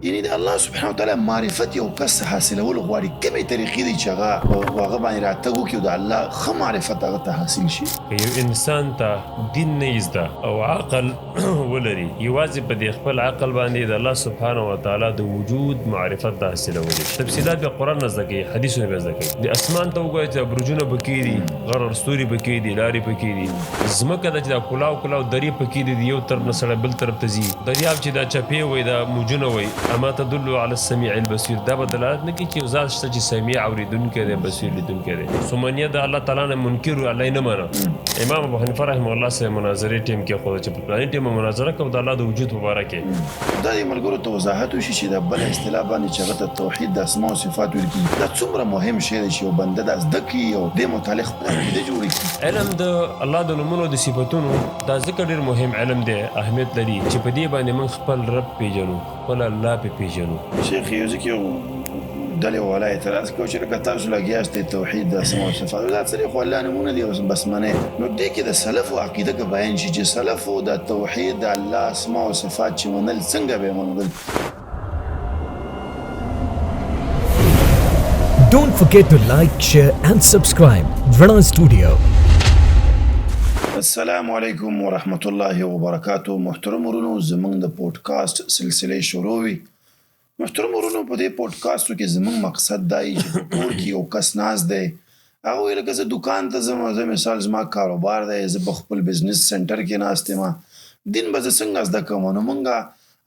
یعنی د الله سبحانه وتعالی معرفت یو کس حاصلول غواړي، کومې طریقې دي چې هغه هغه باندې راتګ وکړي او د الله ښه معرفت هغه ته حاصل شي؟ که یو انسان ته دین نه زده او عقل ولري، یوازې په دې خپل عقل باندې د الله سبحانه وتعالی د وجود معرفت د حاصلولی شي. تفصیلات بیا قرآن نه زده کوي، حدیثونه بیا زده کوي. د اسمان ته وګوره چې برجونه پکې دي، غر ستوري پکې دي، لارې پکې دي، ځمکه ده چې دا کلاو کلاو درې پکې دي، یو طرف نه سړی بل طرف ته ځي، دریاب چې دا چپې وي، دا موجونه وي. اما تدل علی السمیع البصیر، دا به دلالت نه کوي چې یو ذات شته چې سمیع اورېدونکی دی، بصیر لیدونکی دی. سمنیه د الله تعالی نه منکر، الله یې نه منه. امام ابو حنیفه رحمه الله سره مناظرې ټیم کې خو چې په پلاني ټیم مناظره کوو د الله د وجود مبارک. دا دې ملګرو ته وضاحت وشي چې دا بله اصطلاح باندې چې هغه ته توحید د اسماء او صفات ویل کېږي، دا څومره مهم شی دی چې یو بنده دا زده کړي او دې متعلق خپله عقیده جوړه کړي. علم د الله د نومونو د صفتونو دا ځکه ډېر مهم علم دی، اهمیت لري چې په دې باندې موږ خپل رب پیژنو، خپل الله پې پیژنو. شیخ یو ځکه یو ډلې والا اعتراض کوي چې لکه تاسو لګیا یاستئ توحید د اسماء او صفات، دا څه دي، خو الله نومونه دي بس منئ. نو دې کې د سلفو عقیده که بیان شي چې سلفو د توحید د الله اسماء او صفات چې منل، څنګه به یې منل؟ Don't forget to like, share and subscribe Rana Studio. السلام علیکم ورحمت الله وبرکاتو. محترم ورونو، زمونږ د پودکاسټ سلسله شروع وي. محترم ورونو، په دې پودکاستو کې زمونږ مقصد دا دی چې په کور کې یو کس ناست دی، هغه وایي لکه زه دکان ته ځم، زه مثال زما کاروبار دی، زه په خپل بزنس سنټر کې ناست یم، دین به زه څنګه زده کوم؟ نو مونږ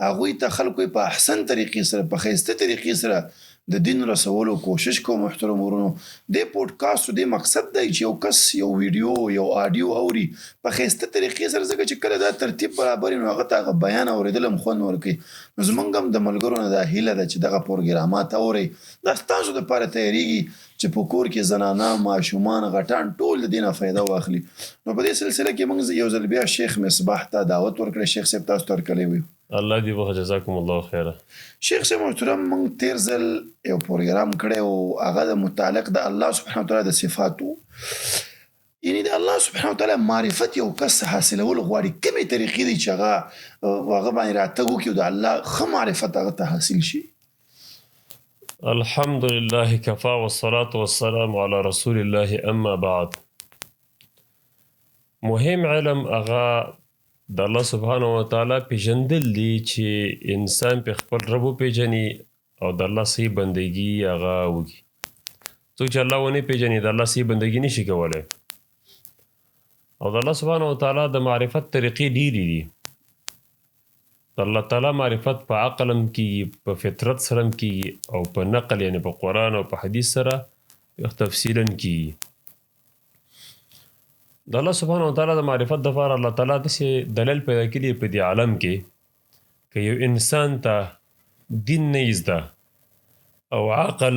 هغوی ته خلکو په احسن طریقې سره، په ښایسته طریقې سره د دین رسولو کوشش کوو. محترم ورونو، دې پودکاست دې مقصد دی چې یو کس یو ویډیو یو آډیو اوري په ښایسته طریقې سره، ځکه چې کله دا ترتیب برابر وي نو هغه ته هغه بیان اورېدل هم خوند ورکوي. نو زمونږ هم د ملګرو نه دا هیله ده چې دغه پروګرامات اورئ، دا ستاسو دپاره تیارېږي چې په کور کې زنانه، ماشومان، غټان ټول د دې نه فایده واخلي. نو په دې سلسله کې موږ یو ځل بیا شیخ مصباح ته دعوت ورکړی. شیخ صاحب، تاسو ته هرکلی وایو. الله دې وبخښه، جزاکم الله خیره. شیخ صاحب محترم، موږ تېر ځل یو پروګرام کړی و، هغه د متعلق د الله سبحانه وتعالی د صفاتو، یعنی د الله سبحانه وتعالی معرفت یو کس حاصلول غواړي، کومې طریقې دي چې هغه هغه باندې راتګ وکړي او د الله ښه معرفت هغه ته حاصل شي؟ الحمد لله کفا والصلاة والسلام علی رسول الله، اما بعد. مهم علم هغه د الله سبحانه وتعالی پیژندل دي چې انسان په خپل رب وپیژني او د الله صحیح بندګي هغه وکړي. څوک چې الله ونه پیژني د الله صحیح بندګي نشي کولی. او د الله سبحانه وتعالی د معرفت طریقې ډېرې دي. د الله تعالی معرفت په عقل هم کېږي، په فطرت سره هم کېږي، او په نقل یعنی په قرآن او په حدیث سره تفصیلا کېږي. د الله سبحانه وتعالی د معرفت دپاره الله تعالی داسې دلیل پیدا کړي په دې عالم کې، که یو انسان ته دین نه زده او عقل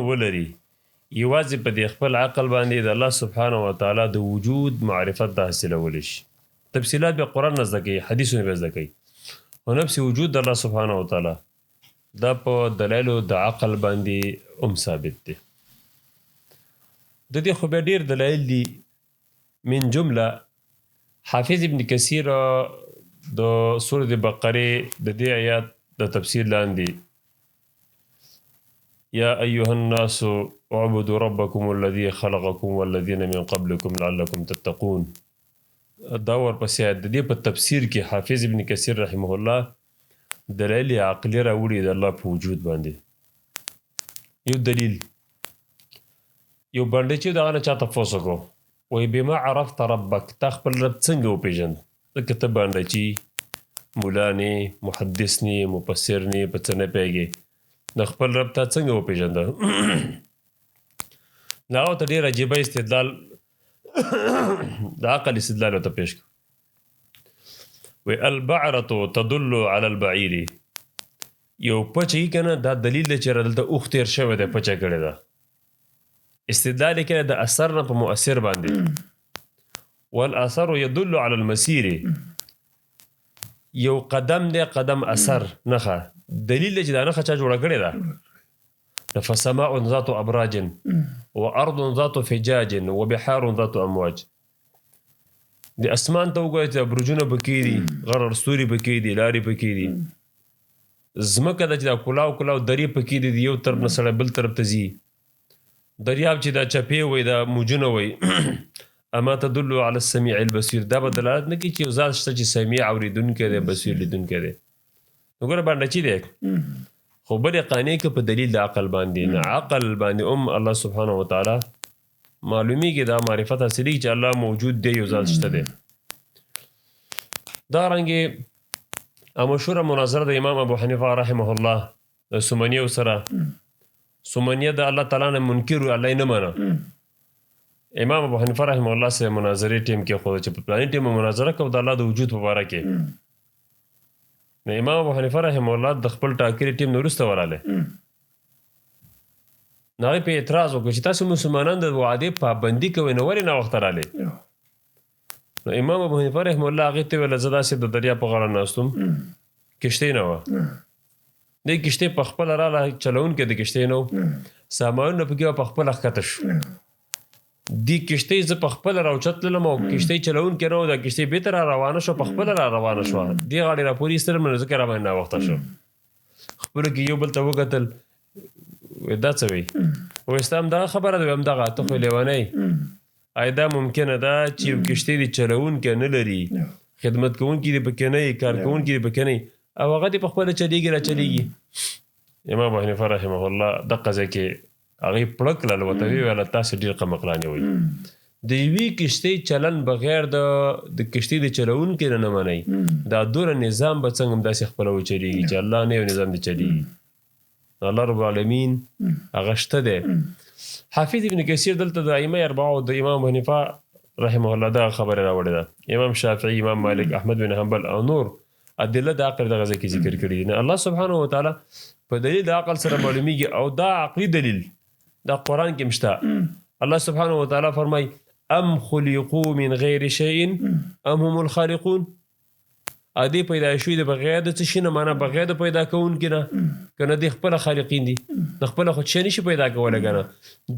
ولري، یوازې په دې خپل عقل باندې د الله سبحانه وتعالی د وجود معرفت د حاصلولی شي. تفصیلات بیا قرآن نه زده کوي، حدیثونه بیا زده کوي، خو نفس وجود د الله سبحانه وتعالی دا په دلایلو د عقل باندې هم ثابت دی. د دې خو بیا ډېر دلایل دي. من جمله حافظ ابن کثیر د سورة بقرې د دې آیات د تفسیر لاندې، یا ایها الناس اعبدوا ربکم الذی خلقکم والذین من قبلکم لعلکم تتقون، دا ورپسې آیات د دې په تفسیر کې حافظ ابن کثیر رحمه الله دلایل عقلي راوړي د الله په وجود باندې. یو دلیل، یو باندې چې دغه نه چا تپوس وکړو، وایي بما عرفت ربک، تا خپل رب څنګه وپېژند؟ ځکه ته باندې چې مولا نه، محدث نه، مفسر نه، په څه نه پوهېږې، د خپل رب تا څنګه وپېژنده؟ نو هغه ته ډېر عجیبه استدلال، د عقل استدلال ورته پېښ کړ. وایي البعرة تدل علی البعیر، یو پچه یې که نه، دا دلیل دی چې دلته اوښ تېر شوی دی، پچه کړې ده. استدلال یې کړی د اثر نه په مؤثر باندې. والاثر يدل علی المسیر، یو قدم دی، قدم اثر نښه، دلیل دی چې دا نښه چا جوړه کړې ده. فسماء ذات ابراج وارض ذات فجاج وبحار ذات امواج. د اسمان ته وګوره چې برجونه پکې دي، غر ستوري پکې دي، لارې پکې دي. ځمکه ده چې دا کلاو کلاو درې پکې دي، یو طرف نه سړی بل طرف ته ځي، دریاب چې دا چپې وي، دا موجونه وي، اما تدل علی السمیع البصیر، دا به دلالت نه کوي چې یو ذات شته چې سمیع اورېدونکی دی، بصیر لیدونکی دی. نو ګوره باندې چې دی خو بلې قانع که په دلیل د عقل باندې نه، عقل باندې هم الله سبحانه وتعالی معلومیږي، دا معرفت حاصلېږي چې الله موجود دی، یو ذات شته دی. دا رنګې مشهوره مناظره د امام ابو حنیفه رحمه الله د سمنیو سره، سمنیه د الله تعالی نه منکر و، الله یې نه منه. امام ابو حنیفه رحمه الله سره مناظرې ټیم کې خو چې په پلاني ټیم مناظره کوو د الله د وجود په باره کې، نو امام ابو حنیفه رحمه الله د خپل ټاکلي ټیم نه وروسته وراله، نو هغې په اعتراض وکړ چې تاسو مسلمانان د وعدې پابندي کوئ، نو ولې ناوخته رالئ؟ نو امام ابو حنیفه رحمه الله هغې ته ویل زه داسې د دریا په غاړه ناست وم، کښتۍ نه وه، دې کښتۍ په خپله راله، چلوونکی د کښتۍ نه و، سامانونه پکې وه، په خپله ښکته شو. دې کښتۍ زه په خپله راوچت تللم او کښتۍ چلوونکی نه و، دا کښتۍ بېرته را روانه شوه، په خپله را روانه شوه، دې غاړې را پورې ایستلم، نو ځکه را باندې ناوخته شو. خپلو کې یو بل ته وکتل، وایي دا څه وایي؟ وایي ستا همدغه خبره ده؟ وایي همدغه، ته خو لېونی. آیا دا ممکنه ده چې یو کښتۍ دې چلوونکی نه لري، خدمت کوونکی دې پکې نه وي، کار کوونکی دې پکې نه وي، او هغه دې په خپله چلېږي را چلېږي؟ امام ابو حنیفه رحمه الله دقه ځای کې هغې پړه کړل، ورته ویې ویل تاسې ډېر قمقلانې وئ، د یوې کښتۍ چلن بغیر د کښتۍ د چلوونکي نه نه منئ، دا دوره نظام به څنګه همداسې خپله وچلېږي چې الله نه یو نظام دې چلېږي. الله رب العالمین هغه شته دی. حافظ ابن کثیر دلته د ائمه اربعه او د امام حنیفه رحمه الله دغه خبره راوړې ده، امام شافعي، امام مالک، احمد بن حنبل او نور ادله د عقل دغه ځای کې ذکر کړي دي. الله سبحانه وتعالی په دلیل د عقل سره معلومیږي، او دا عقلي دلیل دا قرآن کې مشته. الله سبحانه وتعالی فرمای ام خلقو من غیر شیء ام هم الخالقون، ادې پیدا شوي د بغیر د څه شي نه، معنا بغیر د پیدا کوونکي نه، که نه دې خپله خالقین دي، د خپله خو څه نشي پیدا کولی که نه.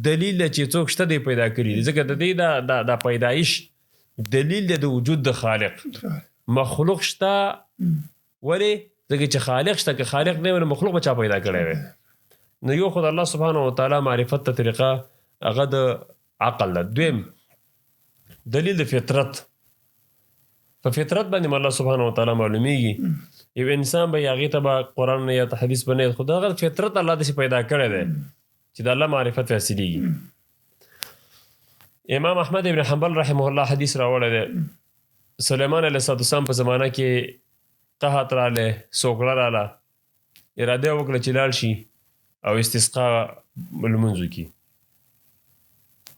دلیل دی چې څوک شته دی پیدا کړي دي، ځکه د دې دا پیدایش دلیل دی د وجود د خالق. مخلوق شته ولې؟ ځکه چې خالق شته، که خالق نه وي نو مخلوق به چا پیدا کړی وي؟ نو یو خو د الله سبحانه وتعالی معرفت ته طریقه هغه د عقل ده. دویم دلیل د فطرت، په فطرت باندې الله سبحانه وتعالی معلومیږي. یو انسان به هغې ته به قرآن نه یا حدیث به نه، خو دغه فطرت الله داسې پیدا کړی دی چې د الله معرفت حاصلېږي. امام احمد ابن حنبل رحمه الله حدیث راوړی دی، سلیمان علیه السلام په زمانه کې قحط راغلی، سوکړه راله، اراده یې وکړه چې لاړ شي او استسقا لمونځ وکړي.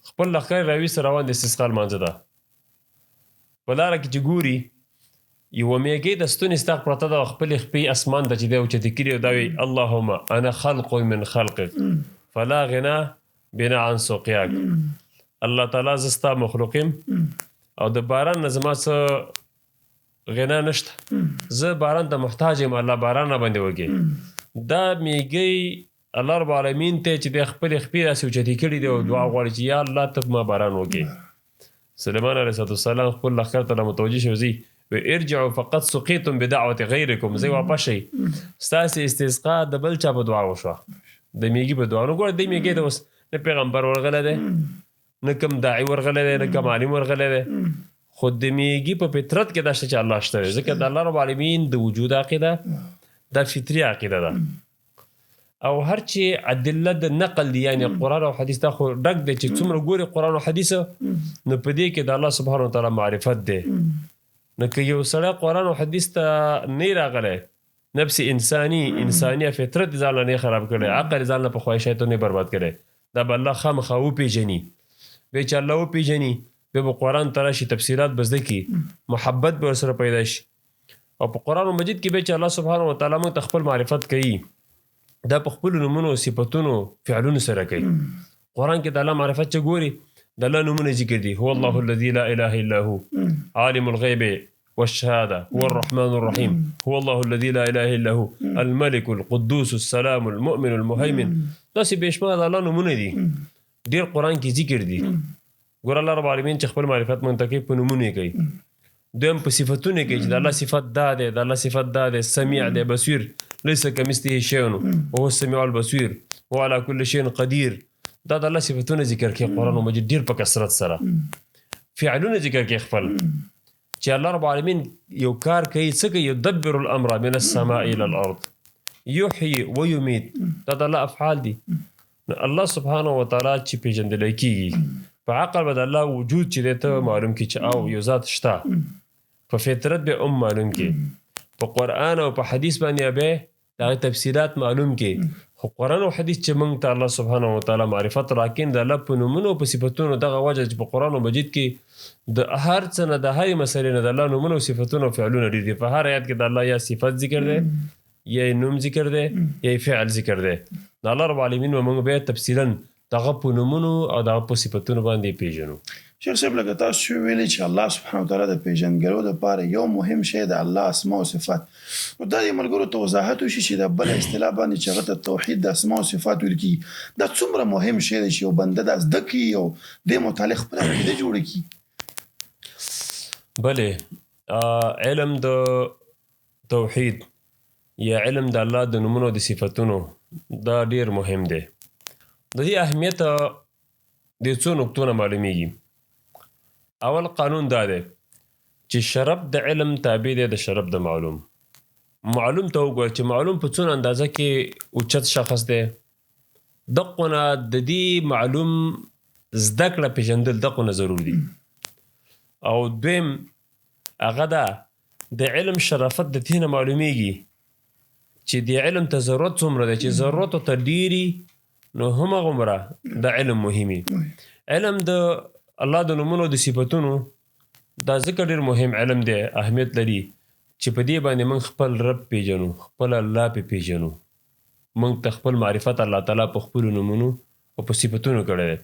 خپل لښکر راویسته روان د استسقا لمانځه ده. په لاره کې چې ګوري یوه میږې د ستوني ستغ پرته ده، خپلې خپې اسمان ته چې دی اوچتې کړي او دا وایي اللهم انا خلق من خلقک فلا غنا بنا عن سقیاک، الله تعالی زه ستا مخلوق یم او د باران نه زما څه غنا نشته، زه باران ته محتاج یم، الله باران را باندې وکړي. دا میږی الله رب العالمین ته چې دی خپلې خپې داسې اوچتې کړي دي او دعا غواړي چې یا الله ته ما باران وکړي. سلیمان علیه السلام خپل لښکر ته متوجه شو، ځي وی ارجعوا فقد سقیتم بدعوة غیرکم، ځئ واپس شئ، ستاسې استسقا د بل چا په دعا وشوه، د میږي په دعا. نو ګوره دې میږي ته اوس نه پیغمبر ورغلی دی، نه کوم داعي ورغلی دی، نه کوم عالم ورغلی دی، خو د میږي په فطرت کې دا شته چې الله شته دی. ځکه د الله رب العالمین د وجود عقیده دا فطري عقیده ده، او هر چې ادله د نقل دی، یعنی قرآن او حدیث، دا خو ډک دی چې څومره ګوري قرآن او حدیث، نو په دې کې د الله سبحانه وتعالی معرفت دی. نو که یو سړی قرآن او حدیث ته نه راغلی، نفس انساني انساني فطرت ځان له نه خراب کړی، عقل ځان له په خواهشاتو نه برباد کړی، دا به الله خامخا وپېژني. بیا چې الله وپېژني، بیا به قرآن ته راشي، تفسیرات به زده کړي، محبت به ورسره پیدا شي. او په قرآن مجید کې بیا چې الله سبحانه وتعالی موږ ته خپل معرفت کوي، دا په خپلو نومونو، صفتونو، فعلونو سره کوي. قرآن کې د الله معرفت چې ګوري، د الله نومونه ذکر دي، هو الله الذي لا اله الا هو عالم الغيب والشهادة هو الرحمن الرحيم هو الله الذي لا اله الا هو الملك القدوس السلام المؤمن المهيمن. داسې بې شماره د الله نومونه دي، ډېر قرآن کې ذکر دي. ګوره الله رب العالمین چې خپل معرفت مونږ ته کوي په نومونو یې کوي، دویم په صفتونو یې کوي چې د الله صفت دا دی، د الله صفت دا دی، سمیع دی، بصیر. ليس كمثله شيء وهو السميع البصير وهو على كل شيء قدير. دا د الله صفتونه ذکر کوي قرآن مجید ډیر په کثرت سره. فعلونه ذکر کوي خپل، چې الله رب العالمین یو کار کوي، څه کوي؟ يدبر الامر من السماء الى الارض، يحيي ويميت. دا د الله افعال دي. نو الله سبحانه وتعالی چې پیژندل کیږي په عقل به د الله وجود چې دی ته معلوم کی چې او یو ذات شته، په فطرت به هم معلوم کی، په قرآن او په حدیث باندې به د هغې تفصیلات معلوم کی. خو قرآن او حدیث چې موږ ته الله سبحانه وتعالی معرفت راکړي د الله په نومونو او په صفتونو، دغه وجه چې په قرآن مجید کې د هر څه نه د هرې مسئلې نه د الله نومونه او صفتونه او فعلونه ډېر دي. په هر آیت کې د الله یا صفت ذکر دی، یا یې نوم ذکر دی، یا یې فعل ذکر دی. د الله رب العالمین به موږ بیا تفصیلا دغه په نومونو او دغه په صفتونو باندې پیژنو. شیخ صاحب، لکه تاسو ویلي چې الله سبحانه وتعالی د پیژندګلو دپاره یو مهم شی د الله اسماء او صفات، نو دا د ملګرو ته وضاحت وشي چې د بل اصطلاح باندې چې هغه ته توحید د اسماء او صفات ویل کېږي، دا څومره مهم شی دی چې یو بنده دا زده کړي او دې متعلق خپله عقیده جوړه کړي؟ بله، علم د توحید یا علم د الله د نومونو د صفتونو دا ډیر مهم دی. د دې اهمیت د څو نقطو نه معلومیږي. اول قانون دا دی چې شرف د علم تابع دی د شرف د معلوم. معلوم ته وګوره چې معلوم په څونه اندازه کې اوچت شخص دی، دقونه د دې معلوم زده کړه پېژندل دقونه ضرور دي. او دویم هغه دا د علم شرافت د دې نه معلومیږي چې د علم ته ضرورت څومره دی، چې ضرورت ورته ډېري نو همغومره د علم مهمي. علم د الله د نومونو د صفتونو دا ځکه ډېر مهم علم دی، اهمیت لري چې په دې باندې موږ خپل رب پیژنو، خپل الله پې پیژنو. موږ ته خپل معرفت الله تعالی په خپلو نومونو او په صفتونو کړی دی.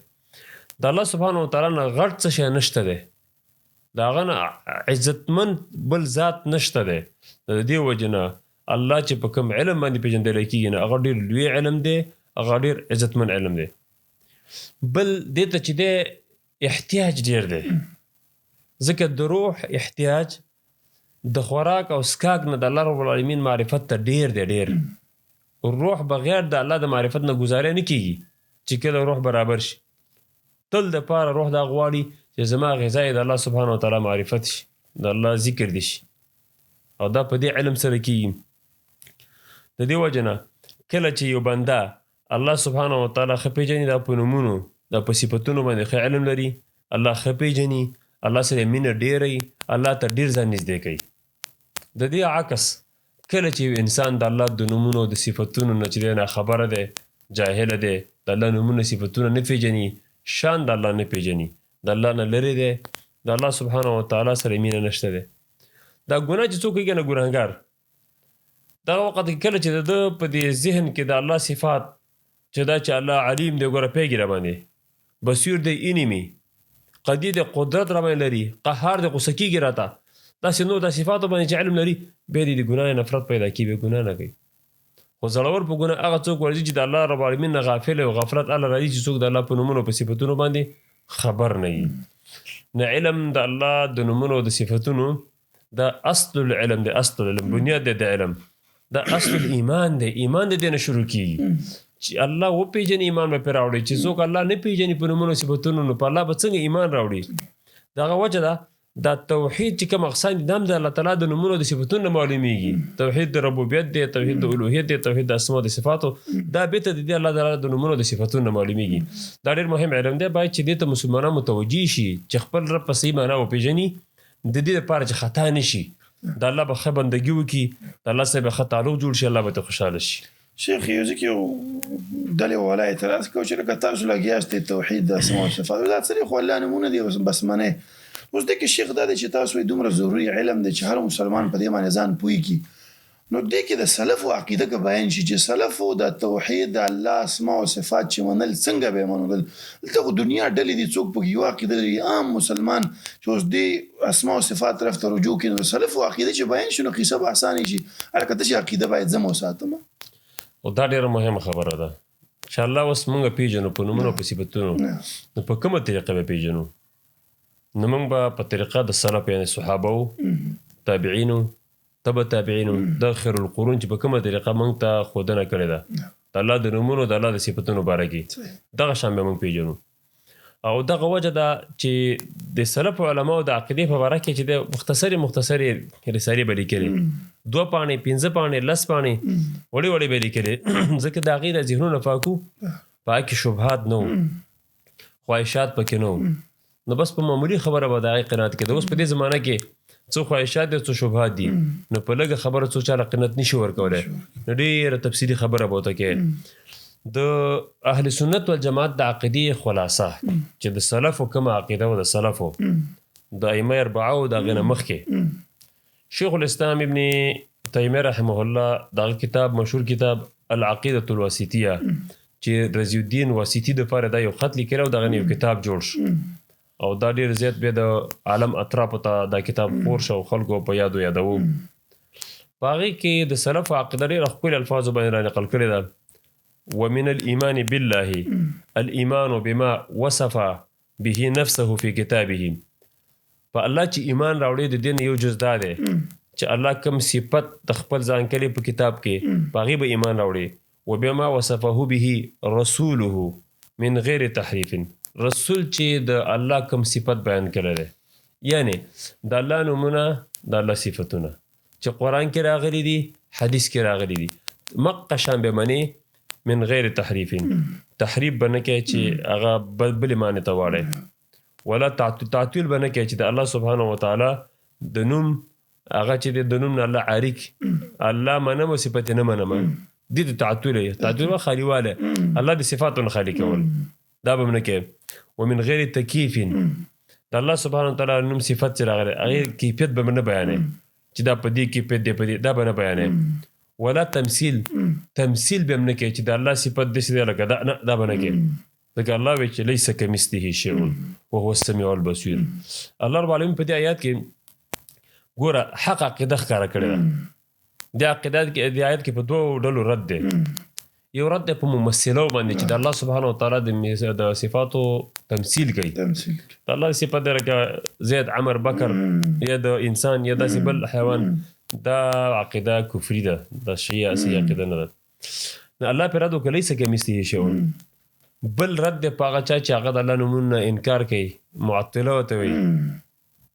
د الله سبحانه وتعالی نه غټ څه شی نشته دی، د هغه نه عزتمن بل ذات نشته دی. د دې وجې نه الله چې په کوم علم باندې پیژندل کېږي نو هغه ډېر لوی علم دی، هغه ډېر عزتمن علم دی. بل دې ته چې دی احتیاج ډېر دی، ځکه د روح احتیاج د خوراک او څښاک نه د الله رب العالمین معرفت ته ډېر دی، ډېر. روح بغیر د الله د معرفت نه ګزاره نه کېږي. چې کله روح برابر شي، تل د پاره روح دا غواړي چې زما غذا یې د الله سبحانه وتعالی معرفت شي، د الله ذکر دې شي، او دا په دې علم سره کېږي. د دې وجه نه کله چې یو بنده الله سبحانه وتعالی ښه پېژني، دا په نومونو دا په صفتونو باندې ښه علم لري، الله ښه پېژني، الله سره مینه ډېره وي، الله ته ډېر ځان نږدې کوي. د دې عکس کله چې یو انسان د الله د نومونو د صفتونو نه چې دی ناخبره دی، جاهله دی، د الله نومونه صفتونه نه پېژني، شان د الله نه پېژني، د الله نه لرې دی، د الله سبحانه وتعالی سره مینه نشته دی، دا ګناه چې څوک کوي که نه ګناهګار، دغه وخت کې کله چې د ده په دې ذهن کې د الله صفات چې دا چې الله علیم دی، ګوره پیږي را باندې، بصیر دی اینی قدیر دی قدرت را باندې لري، قهار دی غوسه کېږي راته، داسې نور د صفاتو باندې چې علم لري، بیا دې د ګناه نفرت پیدا کېږي، بیا ګناه نه کوي. خو زړور په ګناه هغه څوک ورځي چې د الله رب العالمین نه غافل او غفلت الله راځي، چې څوک د الله په نومونو په صفتونو باندې خبر نه وي. نه علم د الله د نومونو د صفتونو دا اصل العلم دی، اصل العلم بنیاد دی د علم، دا اصل الایمان دی. ایمان د دې نه شروع کېږي چې الله وپېژني، ایمان به پرې راوړي. چې څوک الله نه پېژني په نومونو صفتونو، نو په الله به څنګه ایمان راوړي؟ دغه وجه ده دا توحید چې کوم اقسام دي، دا هم د الله تعالی د نومونو د صفتونو نه معلومیږي. توحید د ربوبیت دی، توحید د الوهیت دی، توحید د اسماء د صفاتو، دا بیرته د دې الله تعالی د نومونو د صفتونو نه معلومیږي. دا ډېر مهم علم دی، باید چې دې ته مسلمانان متوجه شي چې خپل رب په صحیح معنا وپېژني، د دې لپاره چې خطا نه شي، د الله به ښه بندګي وکړي، د الله سره به ښه تعلق جوړ شي، الله به ته خوشحاله شي. شیخ یو ځکه یو ډلې والا اعتراض کوي چې لکه تاسو لګیا یاستئ توحید د اسماء او صفات، دا څه دي؟ خو الله نومونه دي بس منئ. اوس دې کې شیخ دا دی چې تاسو یې دومره ضروري علم دی چې هر مسلمان په دې باندې ځان پوه کړي، نو دې کې د سلفو عقیده که بیان شي چې سلفو د توحید د الله اسماء او صفات چې منل څنګه به یې منل؟ دلته خو دنیا ډلې دي، څوک پکې یوه عقیده لري. عام مسلمان چې اوس دې اسماء او صفات طرف ته رجوع کړي، نو د سلفو عقیده چې بیان شي نو قصه به اسانه شي. هلکه داسې عقیده باید زه وساتم. او دا ډېره مهمه خبره ده چې الله اوس موږ پېژنو په نومونو په صفتونو، نو په کومه طریقه به پېژنو؟ نو موږ به په طریقه د سلف یعنې صحابو، تابعینو، تبع تابعینو د خیر القرون چې په کومه طریقه موږ ته ښودنه کړې ده د الله د نومونو، د الله د صفتونو باره کې، دغه شان به موږ پیژنو. او دغه وجه ده چې د سلف علماو د عقیدې په باره کې چې د مختصرې مختصرې رسالې به لیکلې، 2 پاڼې، 5 پاڼې، 10 پاڼې، وړې وړې به لیکلې، ځکه د هغې د ذهنونه پاکو، په هغې کې شبهات نه وو، خواهشات پکې نه وو، نو بس په معمولي خبره به د هغې قناعت کېده. اوس په دې زمانه کې څو خواهشات دي، څو شبهات دي، نو په لږه خبره څو چاله قناعت نشي ورکولی، نو ډېره تفصیلي خبره به ورته کوي. د اهل سنت والجماعت د عقیدې خلاصه چې د سلفو کومه عقیده وه، د سلفو د ائمه اربعه او د هغې نه مخکې شیخ الاسلام ابن تیمیه رحمه الله د هغه کتاب، مشهور کتاب العقیدة الواسطیه، چې رضی الدین واسطي دپاره دا یو خط لیکلی او د هغې نه یو کتاب جوړ شو، او دا ډېر زیات بیا د عالم اطرافو ته دا کتاب خپور شو او خلکو په یادو یادوو. په هغې کې د سلفو عقیده ډېره ښکلې الفاظو باندې را نقل کړې ده. ومن الإيمان بالله الإيمان بما وصف به نفسه في كتابه. په الله چې ایمان راوړي د دین یو جز دا دی چې الله کوم صفت د خپل ځان کړي په کتاب کې، په هغې به ایمان راوړي. وبما وصفه به رسوله من غیر تحریف، رسول چې د الله کوم صفت بیان کړی دی، یعنی د الله نومونه، د الله صفتونه چې قرآن کې راغلي دي، حدیث کې راغلي دي، مقه شان به منې من غیر تحریف، تحریف به نه کوي چې هغه بلې معنی ته واړوي، ولا تعطیل به نه کوي چې د الله سبحانه وتعالی د نوم هغه چې د نوم نه الله عاریک، الله منم او صفت یې نه منم، دې ته تعطیل وایي. تعطیل وایي خالیوالی، الله د صفاتو نه خالي کول، دا به هم نه کوي. ومن غیر تکیف، د الله سبحانه وتعالی نوم صفت چې راغلی هغې کیفیت به نه بیانوي چې دا په دې کیفیت دی، په دې، دا به نه بیانوي. ولا تمثیل، تمثیل به هم نه کوي چې د الله صفت داسې دی لکه دا، نه، دا به نه کوي، ځکه الله وایي چې لیس کمثله شیء وهو السمیع البصیر. الله رب العالمین په دې آیات کې ګوره حق عقیده ښکاره کړې ده. دې عقیده کې، دې آیات کې په دوو ډلو رد دی. یو رد دی په ممثلو باندې چې د الله سبحانه وتعالی د صفاتو تمثیل کوي. تمثیل کوي. د الله صفات دی لکه زید، عمر، بکر، یا د انسان یا داسې بل حیوان، دا عقیده کفري ده، دا شیعه اصلي عقیده نه ده. نو الله پرې رد وکړ لیس کمثله شیء. بل رد دی په هغه چا چې هغه د الله نومونه انکار کوي، معطله ورته وایي،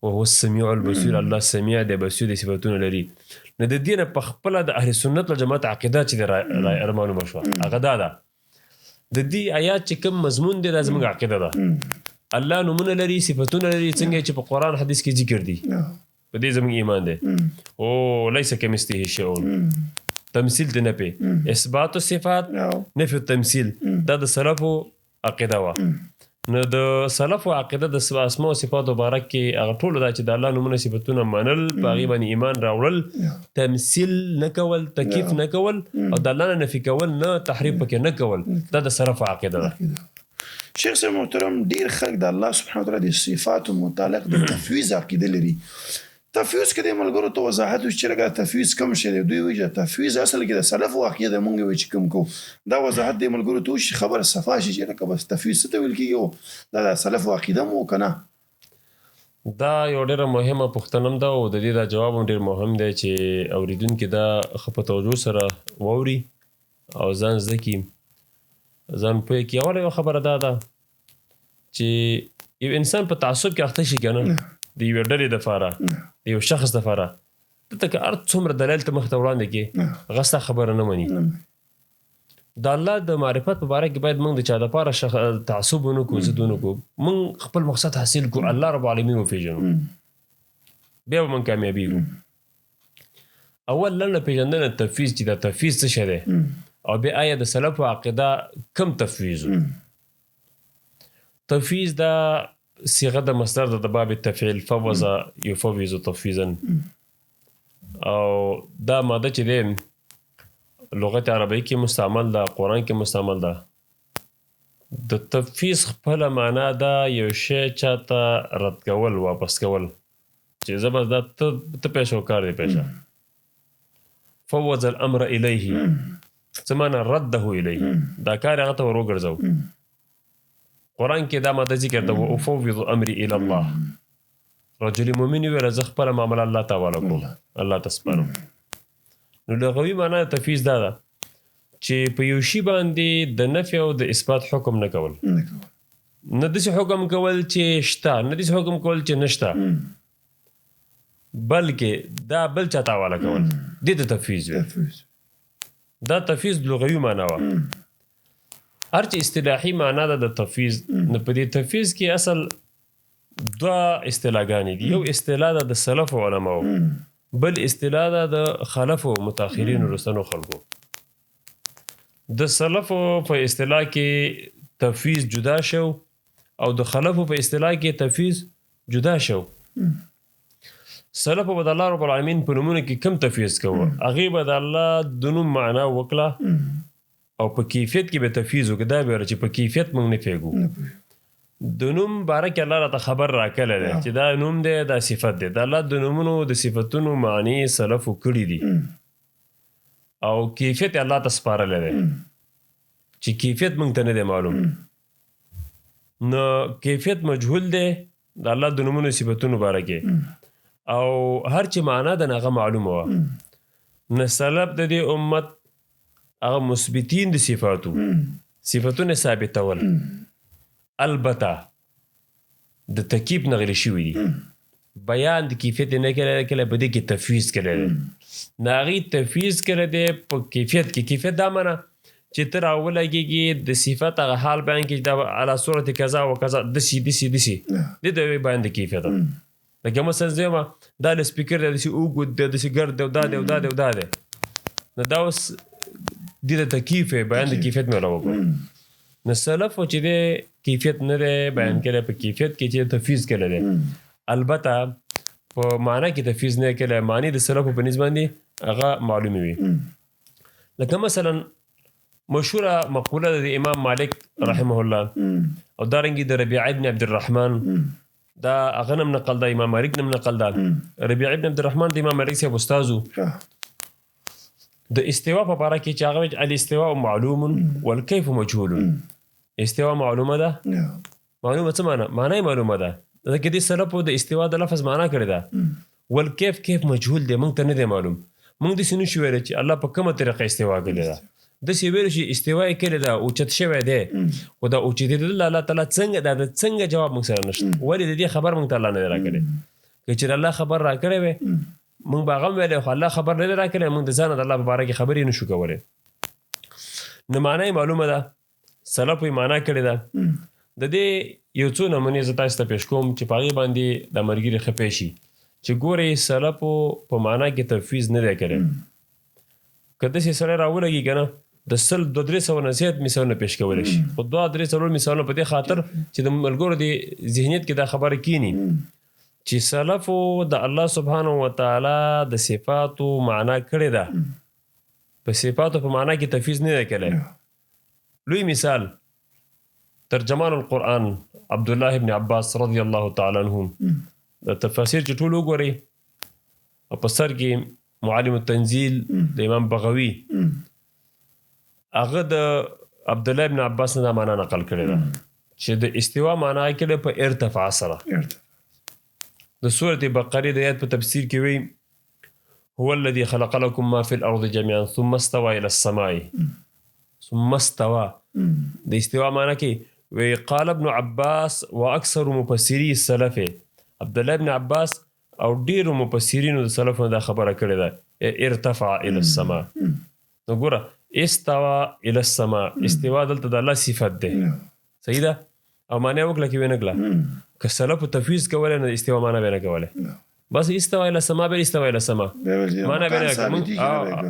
وهو السمیع البصیر، الله سمیع دی، بصیر دی، صفتونه لري. نو د دې نه په خپله د اهل سنت والجماعت عقیده چې را معلومه شوه، هغه دا ده. د دې آیات چې کوم مضمون دی دا زموږ عقیده ده. الله نومونه لري، صفتونه لري، څنګه چې په قرآن حدیث کې ذکر دي، په دې زموږ ایمان دی. او لیس کمثله شیء، تمثیل دی نه پې، اثبات الصفات، نفي التمثیل، دا د سلفو عقیده وه. نو د سلفو عقیده د اسماء او صفاتو باره کې هغه ټولو دا چې د الله نومونه صفتونه منل، په هغې باندې ایمان راوړل، تمثیل نه کول، تکیف نه کول، او د الله نه نفي کول نه، تحریف پکې نه کول، دا د سلفو عقیده ده. شیخ صاحب محترم، ډیر خلک د الله سبحانه وتعالی د صفاتو متعلق د تفویض عقیده لري. تفویض کې د ملګرو ته وضاحت وشي چې لکه تفویض کوم شی دی، دوی وایي چې تفویض اصل کې د سلفو عقیده ده، مونږ وایو چې کوم کو دا وضاحت د ملګرو ته وشي، خبره صفا شي چې لکه بس تفویض څه ته ویل کېږي او دا د سلفو عقیده مو که نه؟ دا یو ډېره مهمه پوښتنه هم ده او د دې دا جواب هم ډېر مهم دی چې اورېدونکي دا ښه په توجه سره واوري او ځان زده کړي، ځان پوه کړي. اوله یوه خبره دا ده چې یو انسان په تعصب کې اخته شي که نه، د یوې ډلې دپاره، د یو شخص دپاره، دلته که هر څومره دلایل ته مخته وړاندې کړې، هغه ستا خبره نه مني. د الله د معرفت په باره کې باید موږ د چا دپاره تعصب ونه کړو، ضد ونه کړو، موږ خپل مقصد حاصل کړو، الله رب العالمین وپېژنو، بیا به موږ کامیابېږو. اول لنډه پېژندنه تفویض، چې دا تفویض څه شی دی، او بیا آیا د سلفو عقیده کم تفویض و؟ تفویض دا صيغه د مصدر د باب التفعیل، فوض یفوض تفویضا، او دا ماده چې دی لغت عربی کې مستعمل ده، قرآن کې مستعمل ده. د تفویض خپله معنا ده یو شی چاته رد کول، واپس کول، چې زه بس دا ته پېښه او کار دی پېښه. فوض الامر الیه، څه معنا؟ رده الیه، دا کار هغه ته ور وګرځاو. قرآن کې دا ماده ذکر ده، وافوض امري الى الله، رجل مؤمن ویل زه خپله معامله الله ته حواله کوم، الله ته سپارم. نو لغوي معنا د تفویض دا ده چې په یو شي باندې د نفي او د اثبات حکم نه کول، نه داسې حکم کول چې شته، نه داسې حکم کول چې نشته، بلکې دا بل چا ته حواله کول، دې ته تفویض وي. دا تفویض لغوي معنا وه. هر چې اصطلاحي معنا ده د تفویض، نو په دې تفویض کې اصل دوه اصطلاحګانې دي. یو اصطلاح ده د سلف علماو، بل اصطلاح ده د خلفو متأخرینو وروستنو خلکو. د سلفو په اصطلاح کې تفویض جدا شو او د خلفو په اصطلاح کې تفویض جدا شو. سلفو به د الله رب العالمین په نومونو کې کم تفویض کوه، هغې به د الله د نوم معنا وکړه او په کیفیت کې به تفویض وکړه. دا به ویله چې په کیفیت موږ نه پوهېږو، د نوم باره کې الله راته خبر راکړی دی چې دا نوم دی، دا صفت دی. د الله د نومونو د صفتونو معنی سلفو کړي دي او کیفیت الله ته سپارلی دی چې کیفیت موږ ته نه دی معلوم. نو کیفیت مجهول دی د الله د نومونو صفتونو باره کې، او هر چې معنا ده هغه معلومه وه. نو سلف د دې امت هغه مثبتین د صفاتو، صفتونه ثابتول، البته د تکیف نه غلي شوي دي، بیان د کیفیت نه کړی، کله په دې کې تفویض کړی دی. نو هغې تفویض کړی دی په کیفیت کې. کیفیت دا معنا چې ته راولګېږي د صفت هغه حال بیان کړي چې دا علی صورت کذا و کذا، دسې دسې دسې، دې ته وایي بیان د کیفیت. لکه مثلا زه وایم دا له سپیکر دی، داسې اوږد دی، داسې ګرد دی، او دا دی او دا دی او دا دی. نو دا اوس دې ته تکیف وایي، بیان د کیفیت مې ولا وکړو. نو سلف چې دی کیفیت نه دی بیان کړی، په کیفیت کې چې تفویض کړی دی، البته په معنا کې تفویض نه کړی. معنی د سلفو په نسبت باندې هغه معلومې وي. لکه مثلا مشهوره مقوله ده د امام مالک رحمه الله او دارنګې د ربیعه ابن عبدالرحمن، دا هغه نم نقل ده، امام مالک نم نقل ده. ربیعه ابن عبدالرحمن د امام مالک صاحب استاد و. د استوا په باره کې چې هغه وایي الاستواء معلوم والکیف مجهول. استوا معلومه ده، معلومه څه معنا؟ معنا یې معلومه ده، ځکه دې سلفو د استوا د لفظ معنا کړې ده. والکیف کیف مجهول دی، موږ ته نه دی معلوم. موږ داسې نه شو ویلی چې الله په کومه طریقه استوا کړې ده، داسې ویلی چې استوا یې کړې ده، اوچت شوی دی، خو دا اوچتېدل الله تعالی څنګه، دا د څنګه جواب موږ سره نشته. ولې د دې خبر موږ ته الله نه دی راکړی؟ که چېرې الله خبر راکړی وی موږ به هغه هم ویلی، خو الله خبر نه دی راکړی، موږ د ځانه د الله په باره کې خبرې نه شو کولی. نو معنا یې معلومه ده، سلفو یې معنا کړې ده. د دې یو څو نمونې زه تاسو ته پېښ کوم چې په هغې باندې دا ملګري ښه پوه شي چې ګورئ سلفو په معنا کې تفویض نه دی کړی. که داسې سړی راولګي که نه د 100 200-300 نه زیات مثالونه پېښ کولی شي، خو 2-3-4 مثالونه په دې خاطر چې د ملګرو د ذهنیت کې دا خبره کینی چې سلفو د الله سبحانه وتعالی د صفاتو معنا کړې ده، په صفاتو په معنا کې تفویض نه دی کړی. لوی مثال ترجمان القرآن عبد الله ابن عباس رضی الله تعالی عنہ د تفاسیر چې ټول وګورئ او په سر کې معالم التنزیل د امام بغوي، هغه د عبد الله ابن عباس نه دا معنا نقل کړې ده چې د استوا معنا یې کړې په ارتفاع سره. د سورة بقرې د آیت په تفسیر کې وایي هو الذي خلق لكم ما في الأرض جميعا ثم استوى إلى السماء. ثم استوى د استوا معنا کې وی قال ابن عباس واکثر مفسری السلف، عبد الله ابن عباس او ډیرو مفسرینو د سلفو دا خبره کړې ده ارتفع الى السماء. نو ګوره استوى الى السماء، استوا دلته د الله صفت ده، صحیح ده؟ او معنی وکړه کې ونه کړه که سلفو تفویض کولی نو استوا معنی به نه کولی، بس استوى الى السماء به استوى الى السماء معنی به نه کوي،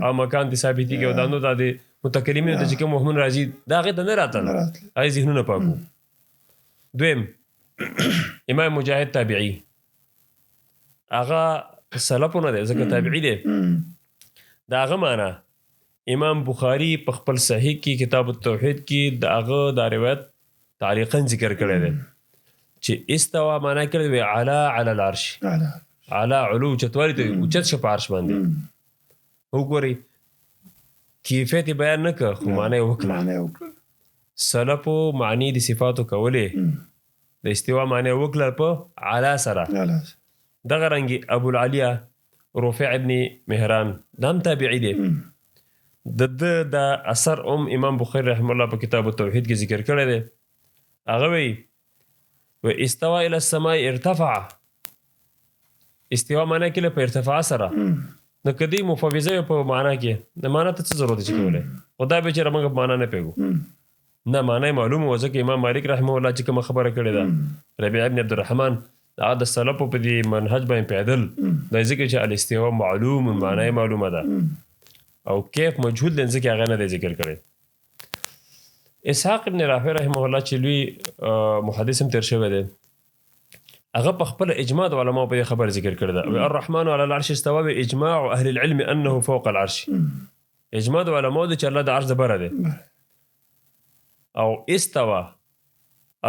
او مکان دې ثابتېږي. او دا نو دا د متکلمینو ته چې کوم وهمونه راځي دا هغې ته نه راتلل، هغې ذهنونه پاکو. دویم امام مجاهد تابعي، هغه سلفو نه دی ځکه تابعي دی، د هغه معنا امام بخاري په خپل صحیح کې کتاب التوحید کې د هغه دا روایت تعلیقا ذکر کړی دی چې استوا معنا کړی وی علا علی العرش، علا علو چتوالي ته اوچت شه په عرش باندې. وګورئ کیفیت یې بیان نه کړ خو معنی یې وکړه. سلفو معنی د صفاتو کولې، د استوا معنی وکړه په علا سره. دغه رنګ ابو العالیه رفیع ابن مهران دا هم تابعي دی. د ده دا اثر هم امام بخاري رحمه الله په کتاب التوحید کې ذکر کړی دی. هغه وایي و استوى الى السماء ارتفع، استوا معنی کې په ارتفاع سره. نو که دی مفوضه په معنا کې د معنا ته څه ضرورت چې کولای، خو دا به چې موږ په معنا نه پوهېږو. نه، معنا یې معلومه وه، ځکه امام مالک رحمه الله چې کومه خبره کړې ده، ربیع ابن عبدالرحمن هغه د سلفو په دې منهج باندې پیدل، دا ځکه چې الاستوا معلوم، معنا یې معلومه ده، او کیف مجهول دی، ځکه هغه نه دی ذکر کړی. اسحاق ابن راهوی رحمه الله چې لوی محدث هم تېر شوی دی، هغه په خپل اجماع د علماو په دې خبره ذکر کړې ده. الرحمن على العرش استوى باجماع اهل العلم انه فوق العرش. اجماع د علماو دی چې الله د عرش د بره دی، او استوى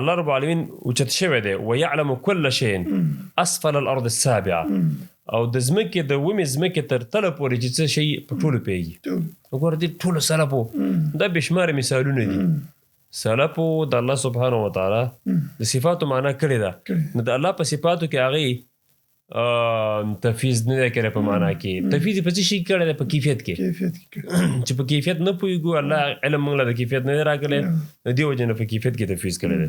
الله رب العالمین اوچت شوی دی، ويعلم كل شيء اسفل الارض السابعه، او د ځمکې د اوومې ځمکې تر تله پورې چې څه شي په ټولو پوهېږي. وګوره دې ټولو سلفو دا بې شماره مثالونه دي. سلفو د الله سبحانه وتعالی د صفاتو معنا کړې ده. نو د الله په صفاتو کې هغې تفویض نه دی کړی په معنا کې، تفویض یې په څه شي کې کړی دی؟ په کیفیت کې، چې په کیفیت نه پوهېږو، الله علم موږ له د کیفیت نه دی راکړی، نو دې وجې نه په کیفیت کې تفویض کړی دی.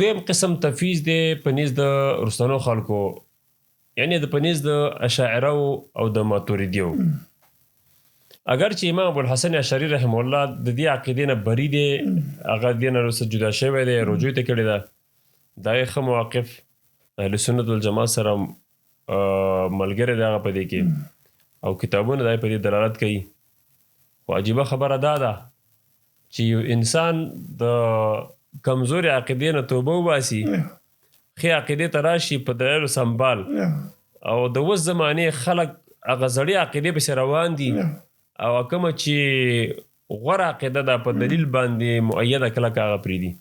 دویم قسم تفویض دی په نیز د رستنو خلکو، یعنی د په نیز د اشاعره او د ماتوریدیو. اگر چې امام ابوالحسن اشعري رحمه الله د دې عقیدې نه بری دی، هغه دې نه وروسته جدا شوی دی، رجوع ته کړې ده، دا یې ښه مواقف اهل سنت والجماعت سره ملګری دی هغه په دې کې، او کتابونه دا په دې دلالت کوي. خو عجیبه خبره دا ده چې یو انسان د کمزورې عقیدې نه توبه وباسي، ښې عقیدې ته راشي په دلایلو سمبال، او د اوس زمانې خلک هغه زړې عقیدې پسې روان دي، او کومه چې غوره عقیده ده په دلیل باندې مؤیده کلکه هغه پرېږدي.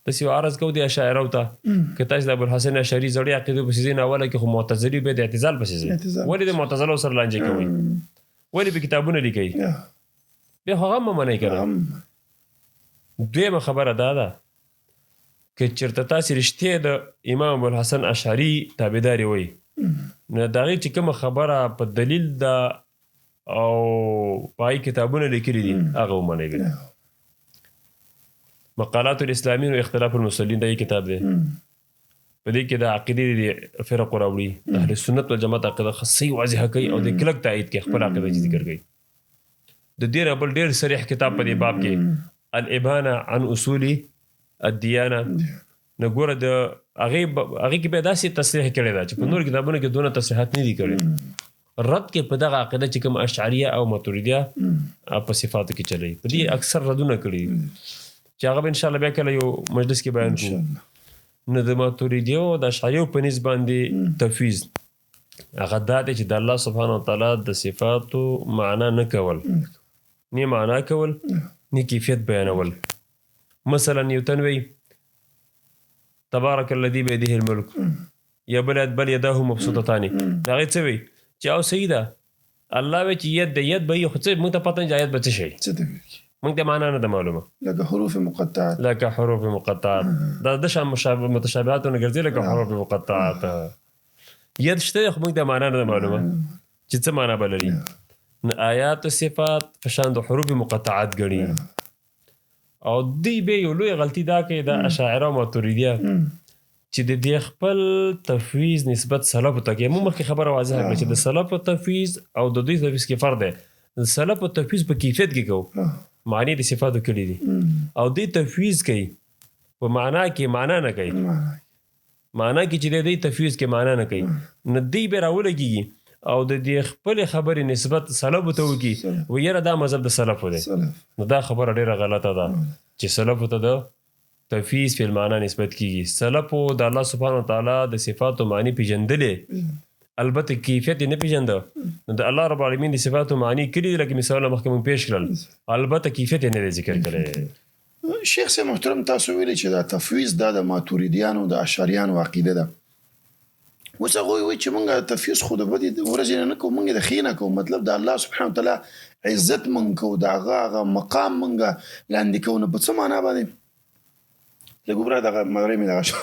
داسې یو عرض کوو د اشاعره ته، که تاسې د ابوالحسن اشعري زړې عقیدې پسې ځئ، نو اوله کې خو معتزلي بیا د اعتزال پسې ځئ. ولې د معتزلو سره لانجې کوئ؟ ولې په کتابونه لیکئ؟ بیا خو هغه هم منئ که نه. دویمه خبره دا ده که چېرته تاسې رښتیا د امام ابوالحسن اشعري تابعداري وئ، نو د هغې چې کومه خبره په دلیل ده او په هغې کتابونه لیکلي دي هغه ومنئ. بیا مقالات الاسلامین و اختلاف المصلین دا یې کتاب دی، په دې کې د عقیدې د فرقو راوړي، د اهل سنت والجماعت عقیده ښه صحیح واضحه کوي او د کلک تایید کوي خپل عقیده چې ذکر کوي. د دې نه بل ډېر صریح کتاب په دې باب کې الابانه عن اصول الدیانه. نو ګوره د هغې هغې کې بیا داسې تصریح کړې ده چې په نورو کتابونو کې دونه تصریحات نه دي کړي. رد کې په دغه عقیده چې کوم اشعریه او ماتوریدیه په صفاتو کې چلی، په دې اکثر ردونه کړي چې هغه به انشاءالله بیا کله یو مجلس کې بیان کړو. نو د ماتوریدیو او د اشعریو په نسبت باندې تفویض هغه دا دی چې د الله سبحانه وتعالی د صفاتو معنا نه کول، نه معنا کول، نه کیفیت بیانول. مثلا یو تن وی تبارک الذي بيده الملك، یا بل بل یداه مبسوطتان، دا هغې څه وی چې او صحیح ده، الله وی چې ید د ید به یې، خو څه موږ ته پته نه چې ید به څه شي، موږ ته معنا نه ده معلومه، لکه حروف مقطعات، لکه حروف مقطعات، دا د شان متشابهاتو نه ګرځي، لکه حروف مقطعات. ید شته خو موږ ته معنا نه ده معلومه چې څه معنا به لري. نو آیات صفات په شان د حروف مقطعات ګڼي. او دوی بیا یو لوی غلطي دا کوي د اشاعره او ماتوریدیه چې د دې خپل تفویض نسبت سلفو ته کوي. موږ مخکې خبره واضحه کړه چې د سلفو تفویض او د دوی تفویض کې فرق دی. د سلفو تفویض په کیفیت کې کوو، معنی د صفاتو کړي دي، او دوی تفویض کوي په معنا کې، معنا نه کوي، معنا کې چې دی دوی تفویض کې معنا نه کوي. نو دوی بیا راولګېږي او د دې خپلې خبرې نسبت سلفو ته وکړي، وایي یاره دا مذهب د سلفو دی. نو دا خبره ډېره غلطه ده چې سلفو ته د تفویض فی المعنا نسبت کیږي. سلفو د الله سبحانه وتعالی د صفاتو معنی پېژندلې، البته کیفیت یې نه پېژنده. نو د الله رب العالمین د صفاتو معنی کړي دي، لکه مثالونه مخکې موږ پېښ کړل، البته کیفیت یې نه دی ذکر کړی. شیخ صاحب محترم، تاسو ویلي چې دا تفویض دا د ماتوریدیانو د اشعریانو عقیده ده. اوس هغوی وایي چې موږ تفویض خو د بدې ورځې نه کوو، موږ د ښې نه کوو، مطلب د الله سبحانه وتعالی عزت موږ کوو، د هغه هغه مقام موږ لاندې کوو. نو په څه معنا باندې؟ لږ وبره دغه مغرب مې دغه شو.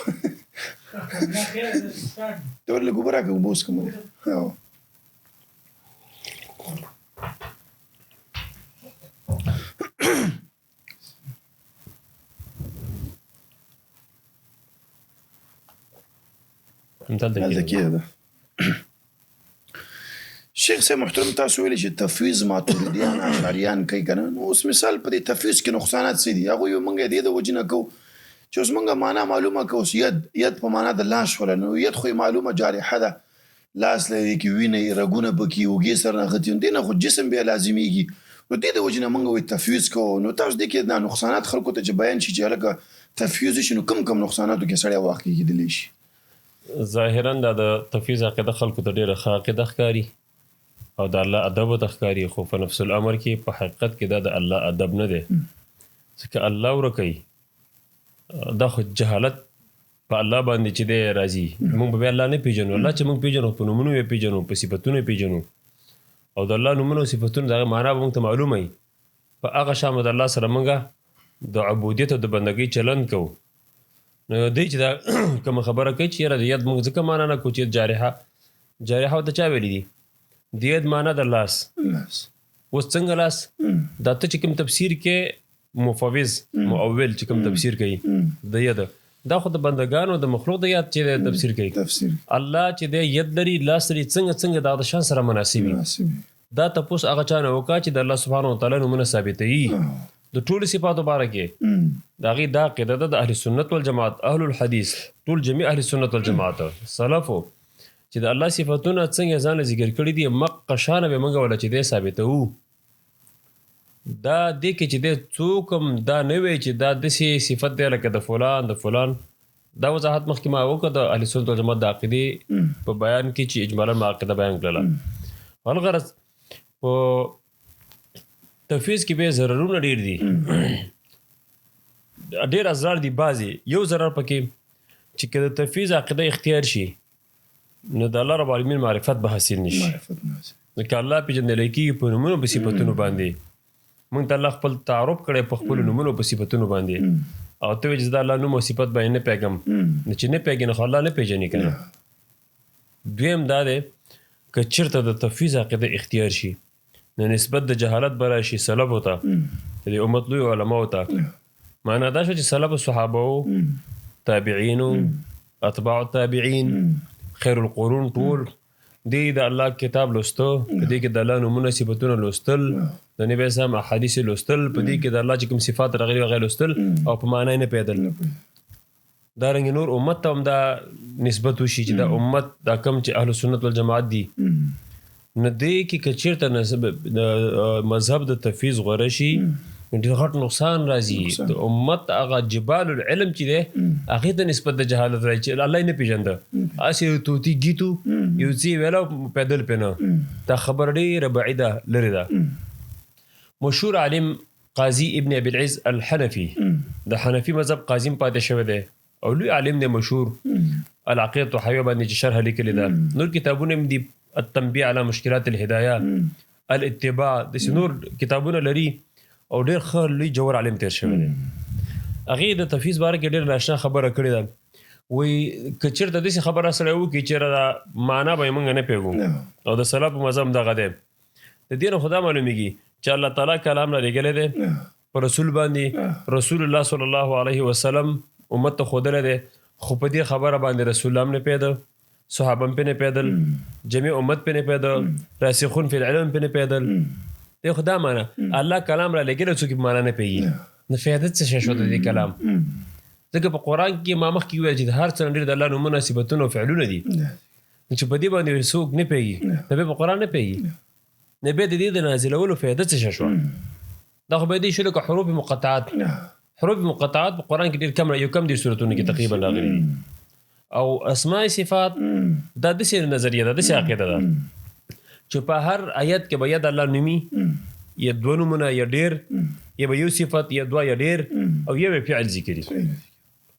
ته ورله اوبه راکړه، اوبه وڅښم. او همدلته هلته کېږده. شیخ صاحب محترم، تاسو ویل چې تفویض ماتوریدیان اشعریان کوي کنه، نو اوس مثال په دې تفویض کې نقصانات څه دي؟ هغه یو مونږ دې د وجې نه کوو چې اوس مونږه معنا معلومه کوو. اوس ید، ید په معنا د لاس شوله، نو ید خو یې معلومه جارحه ده، لاس لري کې وینه رګونه پکې اوږې سره نښتي، نو دې نه خو جسم بیا لازمیږي، نو دې د وجې نه مونږ وایي تفویض کوو. نو تاسو دې کې دا نقصانات خلکو ته چې بیان شي چې هلکه تفویض شي، نو کوم کوم نقصاناتو کې سړی واقع کېدلی شي؟ ظاهرا دا د تفویض عقیده خلکو ته ډېره ښه عقیده ښکاري او د الله ادب ته ښکاري، خو په نفس الامر کې په حقیقت کې دا د الله ادب نه دی، ځکه الله ورکوي. دا خو جهالت په الله باندې چې دی راځي، موږ به الله نه پیژنو. الله چې موږ پیژنو په نومونو یې پیژنو، په صفتونو یې پیژنو، او د الله نومونو او صفتونو د هغې معنا به موږ ته معلومه وي. په هغه شان به د الله سره موږ د عبودیت او د بندګۍ چلند کوو. نو دی چې دا کومه خبره کوي چې یاره د ید موږ ځکه معنا نه کوو چې جارحه، جارحه ورته چا ویلي دي؟ د ید معنا د لاس. اوس څنګه لاس؟ دا ته چې کوم تفسیر کې مفوض مؤول چې کوم تفسیر کوي د ید، دا خو د بندګانو د مخلوق د یاد چې تفسیر کوي. الله چې دی ید لري، لاس لري، څنګه څنګه دا د شان سره مناسب وي؟ دا تپوس هغه چا نه وکړه چې د الله سبحانه وتعالی نومونه ثابتوي د ټولو صفاتو باره کې. د هغې دا عقیده ده د اهل سنت والجماعت، اهل الحدیث، ټول جميع اهل سنت والجماعت سلفو چې د الله صفاتونه څنګه ځان له ذکر کړي دي، مقه شانه به موږ ولا چې دی ثابتوو. دا دې کې چې دی څوک هم دا نه وایي چې دا داسې صفت دی لکه د فلان د فلان. دا وضاحت مخکې ما وکړ د اهل سنت والجماعت د عقیدې په بیان کې چې اجمالا ما عقیده بیان کړله. الغرض په تفویض کې به ضررونه ډېر دي، ډېر اضرار دي. بعضې یو ضرر پکې چې که د تفویض عقیده اختیار شي نو د الله رب العالمین معرفت به حاصل نشي. نو که الله پېژندلی کېږي په نومونو په صفتونو باندې، موږ ته الله خپل تعارف کړی په خپلو نومونو په صفتونو باندې، او ته وایې چې زه د الله نوم او صفت باندې نه پوهېږم، نو چې نه پوهېږې نو خو الله نه پېژني که نه. دویم دا دی که چېرته د تفویض عقیده اختیار شي نو نسبت د جهالت به راشي سلفو ته، د امت لوی علماو ته. معنا دا شو چې سلف صحابه وو، تابعینو، اتباع التابعین، خیر القرون، ټول دی د الله کتاب لوستو، په دې کې د الله نومونه صفتونه لوستل، د نبی اسلام احادیث لوستل، په دې کې د الله چې کوم صفات راغلي هغه لوستل او په معنا یې نه پوهېدل. دا رنګ نور امت ته هم دا نسبت وشي چې دا امت دا کوم چې اهل سنت والجماعت دي، نو دې کې که چېرته مذهب د تفویض غوره شي ډېر غټ نقصان راځي. د امت هغه جبال العلم چې دی هغې ته نسبت د جهالت راځي چې الله یې نه پېژنده، هسې یو طوطي ګیتو یو څه یې ویله پېدل پرې نه. دا خبره ډېره بعیده لرې ده. مشهور عالم قاضي ابن ابي العز الحنفي، د حنفي مذهب قاضي هم پاتې شوی دی او لوی عالم دی، مشهور العقیده الطحاویه باندې چې شرح لیکلې ده، نور کتابونه هم دي، التنبیه علی مشکلات الهدایه، الاتباع، داسې نور کتابونه لري او ډېر ښه لوی جوور عالم تېر شوی دی. هغې د تفویض باره کې ډېره ناشنا خبره کړې ده. وایي که چېرته داسې خبره سړی وکړي چېرې دا معنا به یې موږ نه پوهېږو او د سلف مذهب دغه دی، د دې نه خو دا معلومېږي چې الله تعالی کلام را لېږلی دی په رسول باندې، رسول الله صلی الله علیه وسلم امت ته ښودلی دی، خو په دې خبره باندې رسول الله هم نه پوهېده، صحابه هم پرې نه پوهېدل، جميع امت پرې نه پوهېده، راسخون فی العلم پرې نه پوهېدل. دې خو دا معنا الله کلام را لېږلی څوک یې په معنا نه پوهېږي، نو فایده څه شی شوه د دې کلام؟ ځکه په قرآن کې ما مخکې وویل چې د هر څه نه ډېر د الله نومونه صفتونه او فعلونه دي، نو چې په دې باندې څوک نه پوهېږي نو بیا په قرآن نه پوهېږي، نو بیا د دې د نازلولو فایده څه شی شوه؟ دا خو به دې شو لکه حروف مقطعات. حروف مقطعات په قرآن کې ډېر کم، یو کم دي سورتونو کې تقریبا راغلي دي. او اسماء صفات دا داسې نظریه ده، داسې عقیده ده چې په هر آیت کې به یا د الله نومي یا دوه نومونه یا ډېر، یا به یو صفت یا دوه یا ډېر، او یو یې فعل ذکري.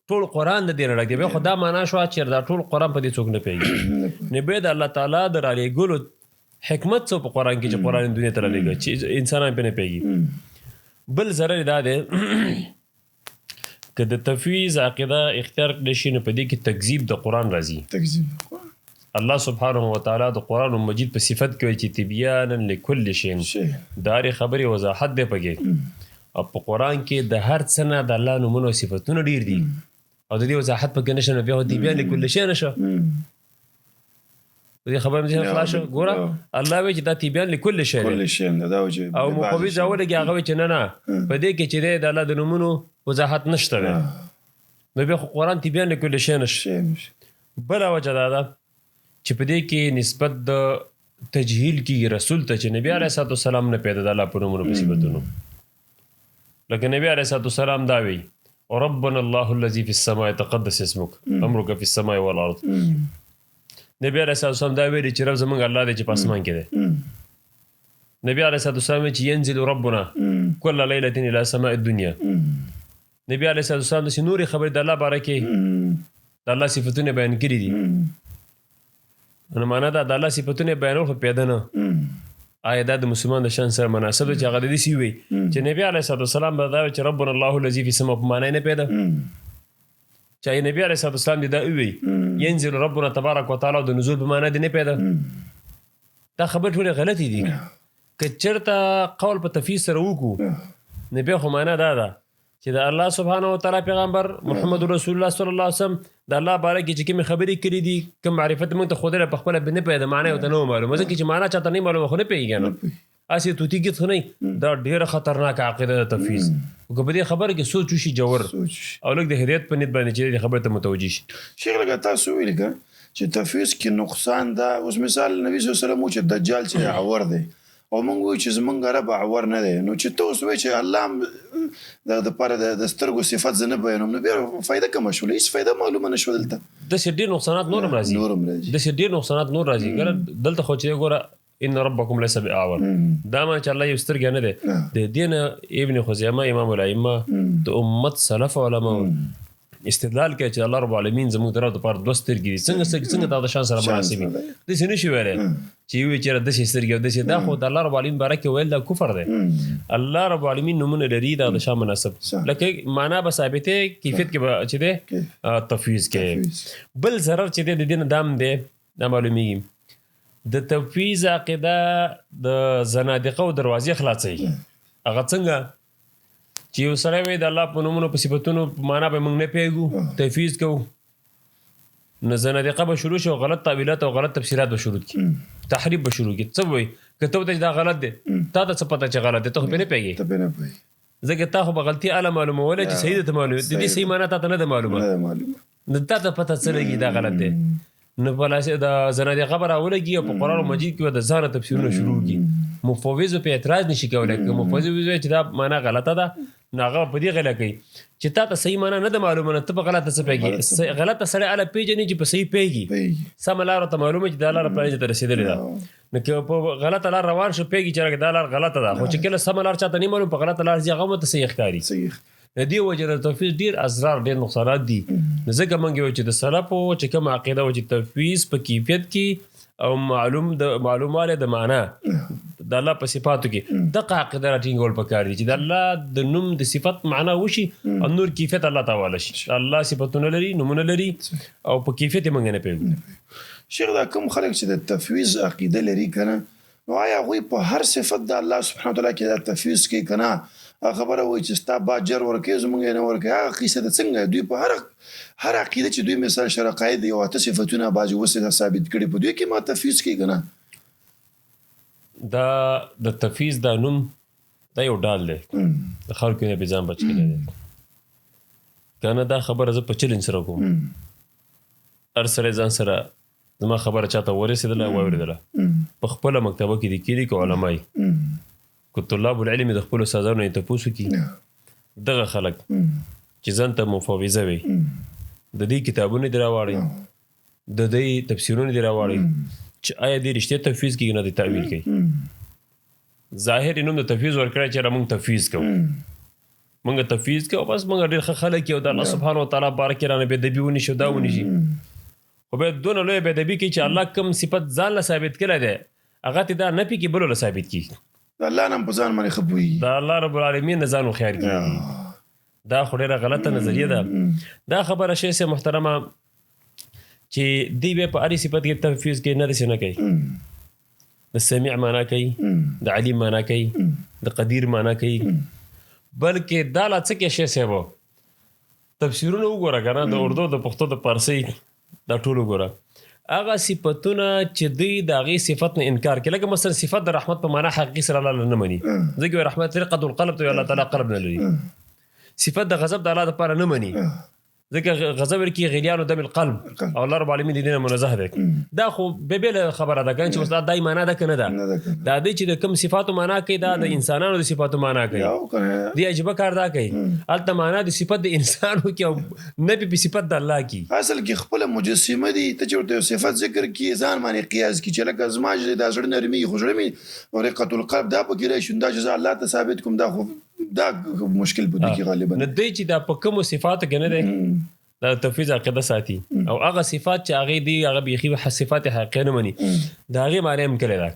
ټول قرآن د دې نه ډک دی. بیا خو دا معنا شوه چې دا ټول قرآن په دې څوک نه پوهېږي. نو بیا د الله تعالی د رالیږلو حکمت څه په قرآن کې چې قرآن دنیا ته رالیږه چې انسانان پرې نه پوهېږي. بل ضرر دا دی که د تفویض عقیده اختیار کړی شي نو په دې کې تکذیب د قرآن راځي. تکذیب د قرآن. الله سبحانه وتعالی د قرآن مجید په صفت کې وایي چې تبیانا لکل شیء، د هرې خبرې وضاحت دی پکې. او په قرآن کې د هر څه نه د الله نومونه او صفتونه ډېر دي او د دې وضاحت پکې نشته، نو بیا خو تبیان لکل شیء نشه. په دې خبره مې ذهن خلاص شو. ګوره الله وایي چې دا تبیان لکل شیء دی. کل شیء ده، دا وایي چې او مفوض راولېږي، هغه وایي چې نه نه، په دې کې چې دی د الله د نومونو وضاحت نشته دی، نو بیا خو قرآن تبیان لکل شیء نشي. بله وجه دا ده چې په دې کې نسبت د تجهیل کېږي رسول ته، چې نبی علیه الصلاة والسلام نه پیدا د الله په نومونو په صفتونو. لکه نبی علیه الصلاة والسلام دا وایي ربنا الله الذي في السماء تقدس اسمك امرك في السماء والارض. نبی علیه الصلاة والسلام دا ویلي چې رب زمونږ الله دی چې په اسمان کې دی. نبی علیه الصلاة والسلام چې ينزل ربنا كل ليلة الى سماء الدنيا. نبی علیه الصلاة والسلام داسې نورې خبرې د الله باره کې د الله صفتونه بیان کړي دي. نو معنا دا د الله صفتونه بیانول خو پیدا نه، آیا دا د مسلمان د شان سره مناسب ده چې هغه د دې سی وي چې نبی علیه الصلاة والسلام به دا وایي چې ربنا الله الذي في السماء په معنا یې نه پیدا، چې نبی علیه الصلاة والسلام دې دا ووایي ينزل ربنا تبارک وتعالی د نزول په معنا دې نه پیدا. دا خبرې ټولې غلطې دي. که چېرته قول په تفیض سره وکړو نو بیا خو معنا دا ده چې د الله سبحانه وتعالی پیغمبر محمد رسول الله صلی الله علیه وسلم د الله باره کې چې کومې خبرې کړې دي، کوم معرفت موږ ته ښودلی په خپله به نه پوهېده، معنا یې ورته نه وه معلومه، ځکه چې معنا چاته نه معلومه خو نه پوهېږي که نه، هسې طوطي ګیت خو نه. دا ډېره خطرناکه عقیده ده تفویض. که په دې خبره کې سوچ وشي ژور او لږ د هدایت په نیت باندې چې دې خبرې ته متوجه شي. شیخ لکه تاسو ویل که چې تفویض کې نقصان ده، اوس مثال نبی صلی الله علیه وسلم چې دجال چې عور دی او موږ وایو چې زمونږ رب عور نه دی، نو چې ته اوس وایې چې الله د دپاره د سترګو صفت زه نه بیانوم، نو بیا فایده کومه شوله؟ هېڅ فایده معلومه نه شوه دلته. داسې ډېر نقصانات نور هم راځي، نور هم راځي، داسې ډېر نقصانات نور راځي. ګوره دلته خو چې ګوره ان ربکم لیس باعور، دا معنی چې الله یو سترګې نه دی. د دې نه ابن خزیمه امام الائمه د امت سلف علما استدلال کوي چې الله رب العالمین زموږ د رب دپاره دوه سترګې دي، څنګه څنګه دا د شان سره مناسب دي؟ داسې نه شي ویلی چې وایي چې داسې سترګې او داسې، دا خو د الله رب العالمین باره کې ویل دا کفر دی. الله رب العالمین نومونه لري، دا د شان مناسب، لکه معنا به ثابتې، کیفیت کې به چې دی تفویض کوي. بل ضرر چې دی د دې نه دام دی، دا معلومیږي د تفویض عقیده د زنادقه او دروازې خلاصوي. هغه څنګه چې یو سړی وایي د الله په نومونو په صفتونو په معنا به موږ نه پوهېږو، تفویض کوو، نو زنادقه به شروع شي او غلط تاویلات او غلط تفسیرات به شروع کړي، تحریف به شروع کړي. څه وایي که ته ورته چې دا غلط دی، تا ته څه پته چې غلط دی، ته خو پرې نه پوهېږې، ځکه تا خو به غلطي اله معلوموله چې صحیح ده ته معلومه، د دې صحیح معنا تا ته نه ده معلومه، نو تا ته پته څه لګي دا غلط دی. نو په لاس د زنادقه به راولګي او په قرآن مجید کې به د ځانه تفسیرونه شروع کړي. مفوض په اعتراض نشي کولی، که مفوض ووایي چې دا معنا غلطه ده، نو هغه په دې غله کوي چې تا ته صحیح معنا نه ده معلومه، نو ته په غلطه څه پوهېږې؟ غلطه سړی هله پېژني چې په صحیح پوهېږي، سمه لاره ورته معلومه چې دا لاره پلاني ته رسېدلې ده. نو که په غلطه لار روان شو پوهېږي چې دا لار غلطه ده، خو چې کله سمه لار چاته نه معلوم په غلطه لار ځي، هغه هم ورته صحیح ښکاري. د دې وجه د تفویض ډېر اضرار ډېر نقصانات دي. نو ځکه موږ وایو چې د سلفو چې کومه عقیده وه چې تفویض په کیفیت کې او معلوم د معلوموالی د معنا د الله په صفاتو کې دغه عقیده راټینګول پکار دي چې د الله د نوم د صفت معنا وشي او نور کیفیت الله ته حواله شي. الله صفتونه لري، نومونه لري او په کیفیت یې موږ نه پوهېږو. شیخ دا کوم خلک چې د تفویض عقیده لري که نه، نو آیا هغوی په هر صفت د الله سبحانه وتعالی کې دا تفویض کوي که نه؟ هغه خبره وایي چې ستا با جر ورکوي زموږ یې نه ورکوي، هغه قصه ده څنګه؟ دوی په هر عقیده چې دوی مثال شرقاید یو اته صفتونه بعضې اوس یې ثابت کړي، په دوی کې ما تفویض کوي که نه؟ دا د تفویض دا نوم دا یو ډال دی، د خلکو نه پې ځان بچ کړی دی. که نه دا خبره زه په چلنج سره کوم، هر سړی ځان سره زما خبره چاته ورسېدله واورېدله، په خپله مکتبه کې دې کښېني که علما یې، که طلاب العلم د خپلو استادانو یې تپوس وکړي، دغه خلک چې ځان ته مفوضه وي د دې کتابونه دې راواړي، د دې تفسیرونه دې راواړي چې آیا دې رښتیا تفویض کوي که نه دې تاویل کوي. ظاهر یې نوم د تفویض ورکړی چې را موږ تفویض کوو، موږ تفویض کوو، بس موږ ډېر ښه خلک یو، د الله سبحانه وتعالی باره کې رانه بې ادبي ونشي او دا ونشي. خو بیا دونه لویه بې ادبي کوي چې الله کوم صفت ځان له ثابت کړی دی هغه ته دا نه پي کې بل له ثابت کړي. د الله نوم په ځان باندې ښه پوهېږي، د الله رب العالمین نه ځان هوښیار کړي. دا خو ډېره غلطه نظریه ده. دا خبره شی سه محترمه چې دی به په هرې صفت کې تفویض کوي، نه داسې نه کوي. د سمیع معنا کوي، د علیم معنا کوي، د قدیر معنا کوي، بلکې دا لا څه کې شی صاحب تفسیرونه وګوره که نه، د اردو، د پښتو، د پارسۍ، دا ټول وګوره. هغه صفتونه چې دوی د هغې صفت نه انکار کوي، لکه مثلا صفت د رحمت په معنا حقیقي سره الله نه مني، ځکه رحمت رقت القلب ته الله تعالی قلب نه لري. صفت د غضب د الله دپاره نه مني، ځکه غضب ورکي غلیان دم القلب، او الله رب العالمین د دې نه منزه دی. دا خو بې بېله خبره ده که نه چې اوس دا دای معنا ده که نه ده. دا دی چې د کوم صفاتو معنا کوي، دا د انسانانو د صفاتو معنا کوي. دی عجیبه کار دا کوي، هلته معنا د صفت د انسانو کې او نبي په صفت د الله کې. اصل کې خپله مجسمه دي، ته چې ورته یو صفت ذکر کړې ځان باندې قیاس کړي چې لکه زما چې دا زړه نرمېږي خو زړه مې رقت القلب دا پکې راشي، دا چې زه الله ته ثابت کوم، دا خو دا مشکل په دوی کې غالبا. نو دی چې دا په کومو صفاتو کې نه دی، دا تفویض عقیده ساتي، او هغه صفات چې هغې دی هغه بیخي صفات حقیقي نه مني، د هغې معنی هم کړې ده.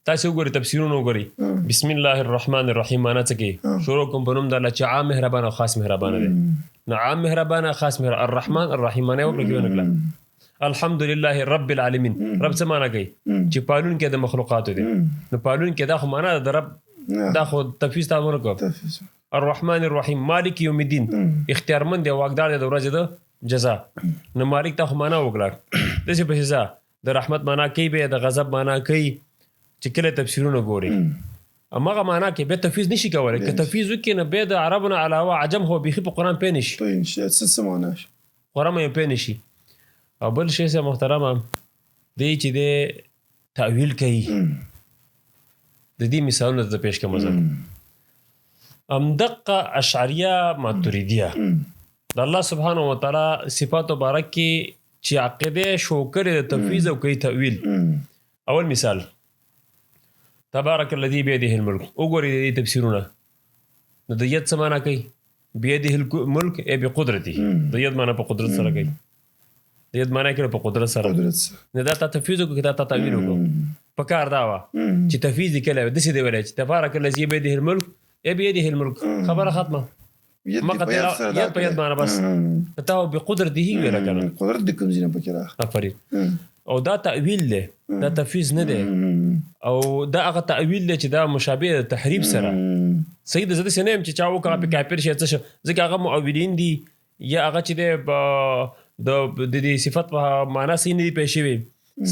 تاسې وګورئ تفسیرونه وګورئ، بسم الله الرحمن الرحیم معنا څه کوي؟ شروع کوم په نوم د الله چې عام مهربان او خاص مهربان دی. نو عام مهربان خاص مهربان، الرحمن الرحیم معنی وکړه کې ونه کړه. الحمدلله رب العالمین، رب څه معنا کوي؟ چې پالونکی د مخلوقاتو دی. نو پالونکی دا خو معنا ده د رب، دا خو تفویض ته ورکړه. الرحمن الرحیم مالک یوم الدین، اختیارمند دی، واکدار دی د ورځې د جزا. نو مالک ته خو معنا وکړه. داسې پسې ځه، د رحمت معنا کوي، بیا د غضب معنا کوي. چې کله تفسیرونه ګوري هماغه معنا کې بیا تفویض نشي کولی. که تفویض وکړي نو بیا د عربو نه علاوه عجم خو بیخي په قرآن پوه نه شي، پوه نه شي، څه معنا شي، قرآن یې پوه نه شي. او بل شی څه محترمه دی چې دی تأویل کوي، د دې مثالونه درته پېښ کړم زه. همدقه اشعریه ماتریدیه د الله سبحانه وتعالی صفاتو باره کې چې عقیده شو کړې د تفویض او کوي تأویل. اول مثال تبارک الذي بيده الملک، وګورئ د دې تفسیرونه. نو د ید څه معنا کوي؟ بيده الملک ای بقدرته، د ید معنا په قدرت سره کوي، د ید معنا کوي په قدرت سره. نو دا تا تفویض وکړو که دا تا تأویل وکړو؟ په کار دا وه چې تفویض دې کړی وي، داسې دې ویلی چې تبارک الذي بيده الملک ای بيده الملک، خبره ختمه. ید په ید معنا بس تا بقدرته ویله که نه، قدرت د کوم ځای نه پکې راغی. آفرین. او دا تأویل دی، دا تفویض نه دی، او دا هغه تأویل دی چې دا مشابه د تحریف سره. صحیح ده، زه داسې نه یم چې چا وکړه په کافر شي څه شي، ځکه هغه مؤولین دي یا هغه چې دی د دې صفت په معنا صحیح نه دی پوه شوی،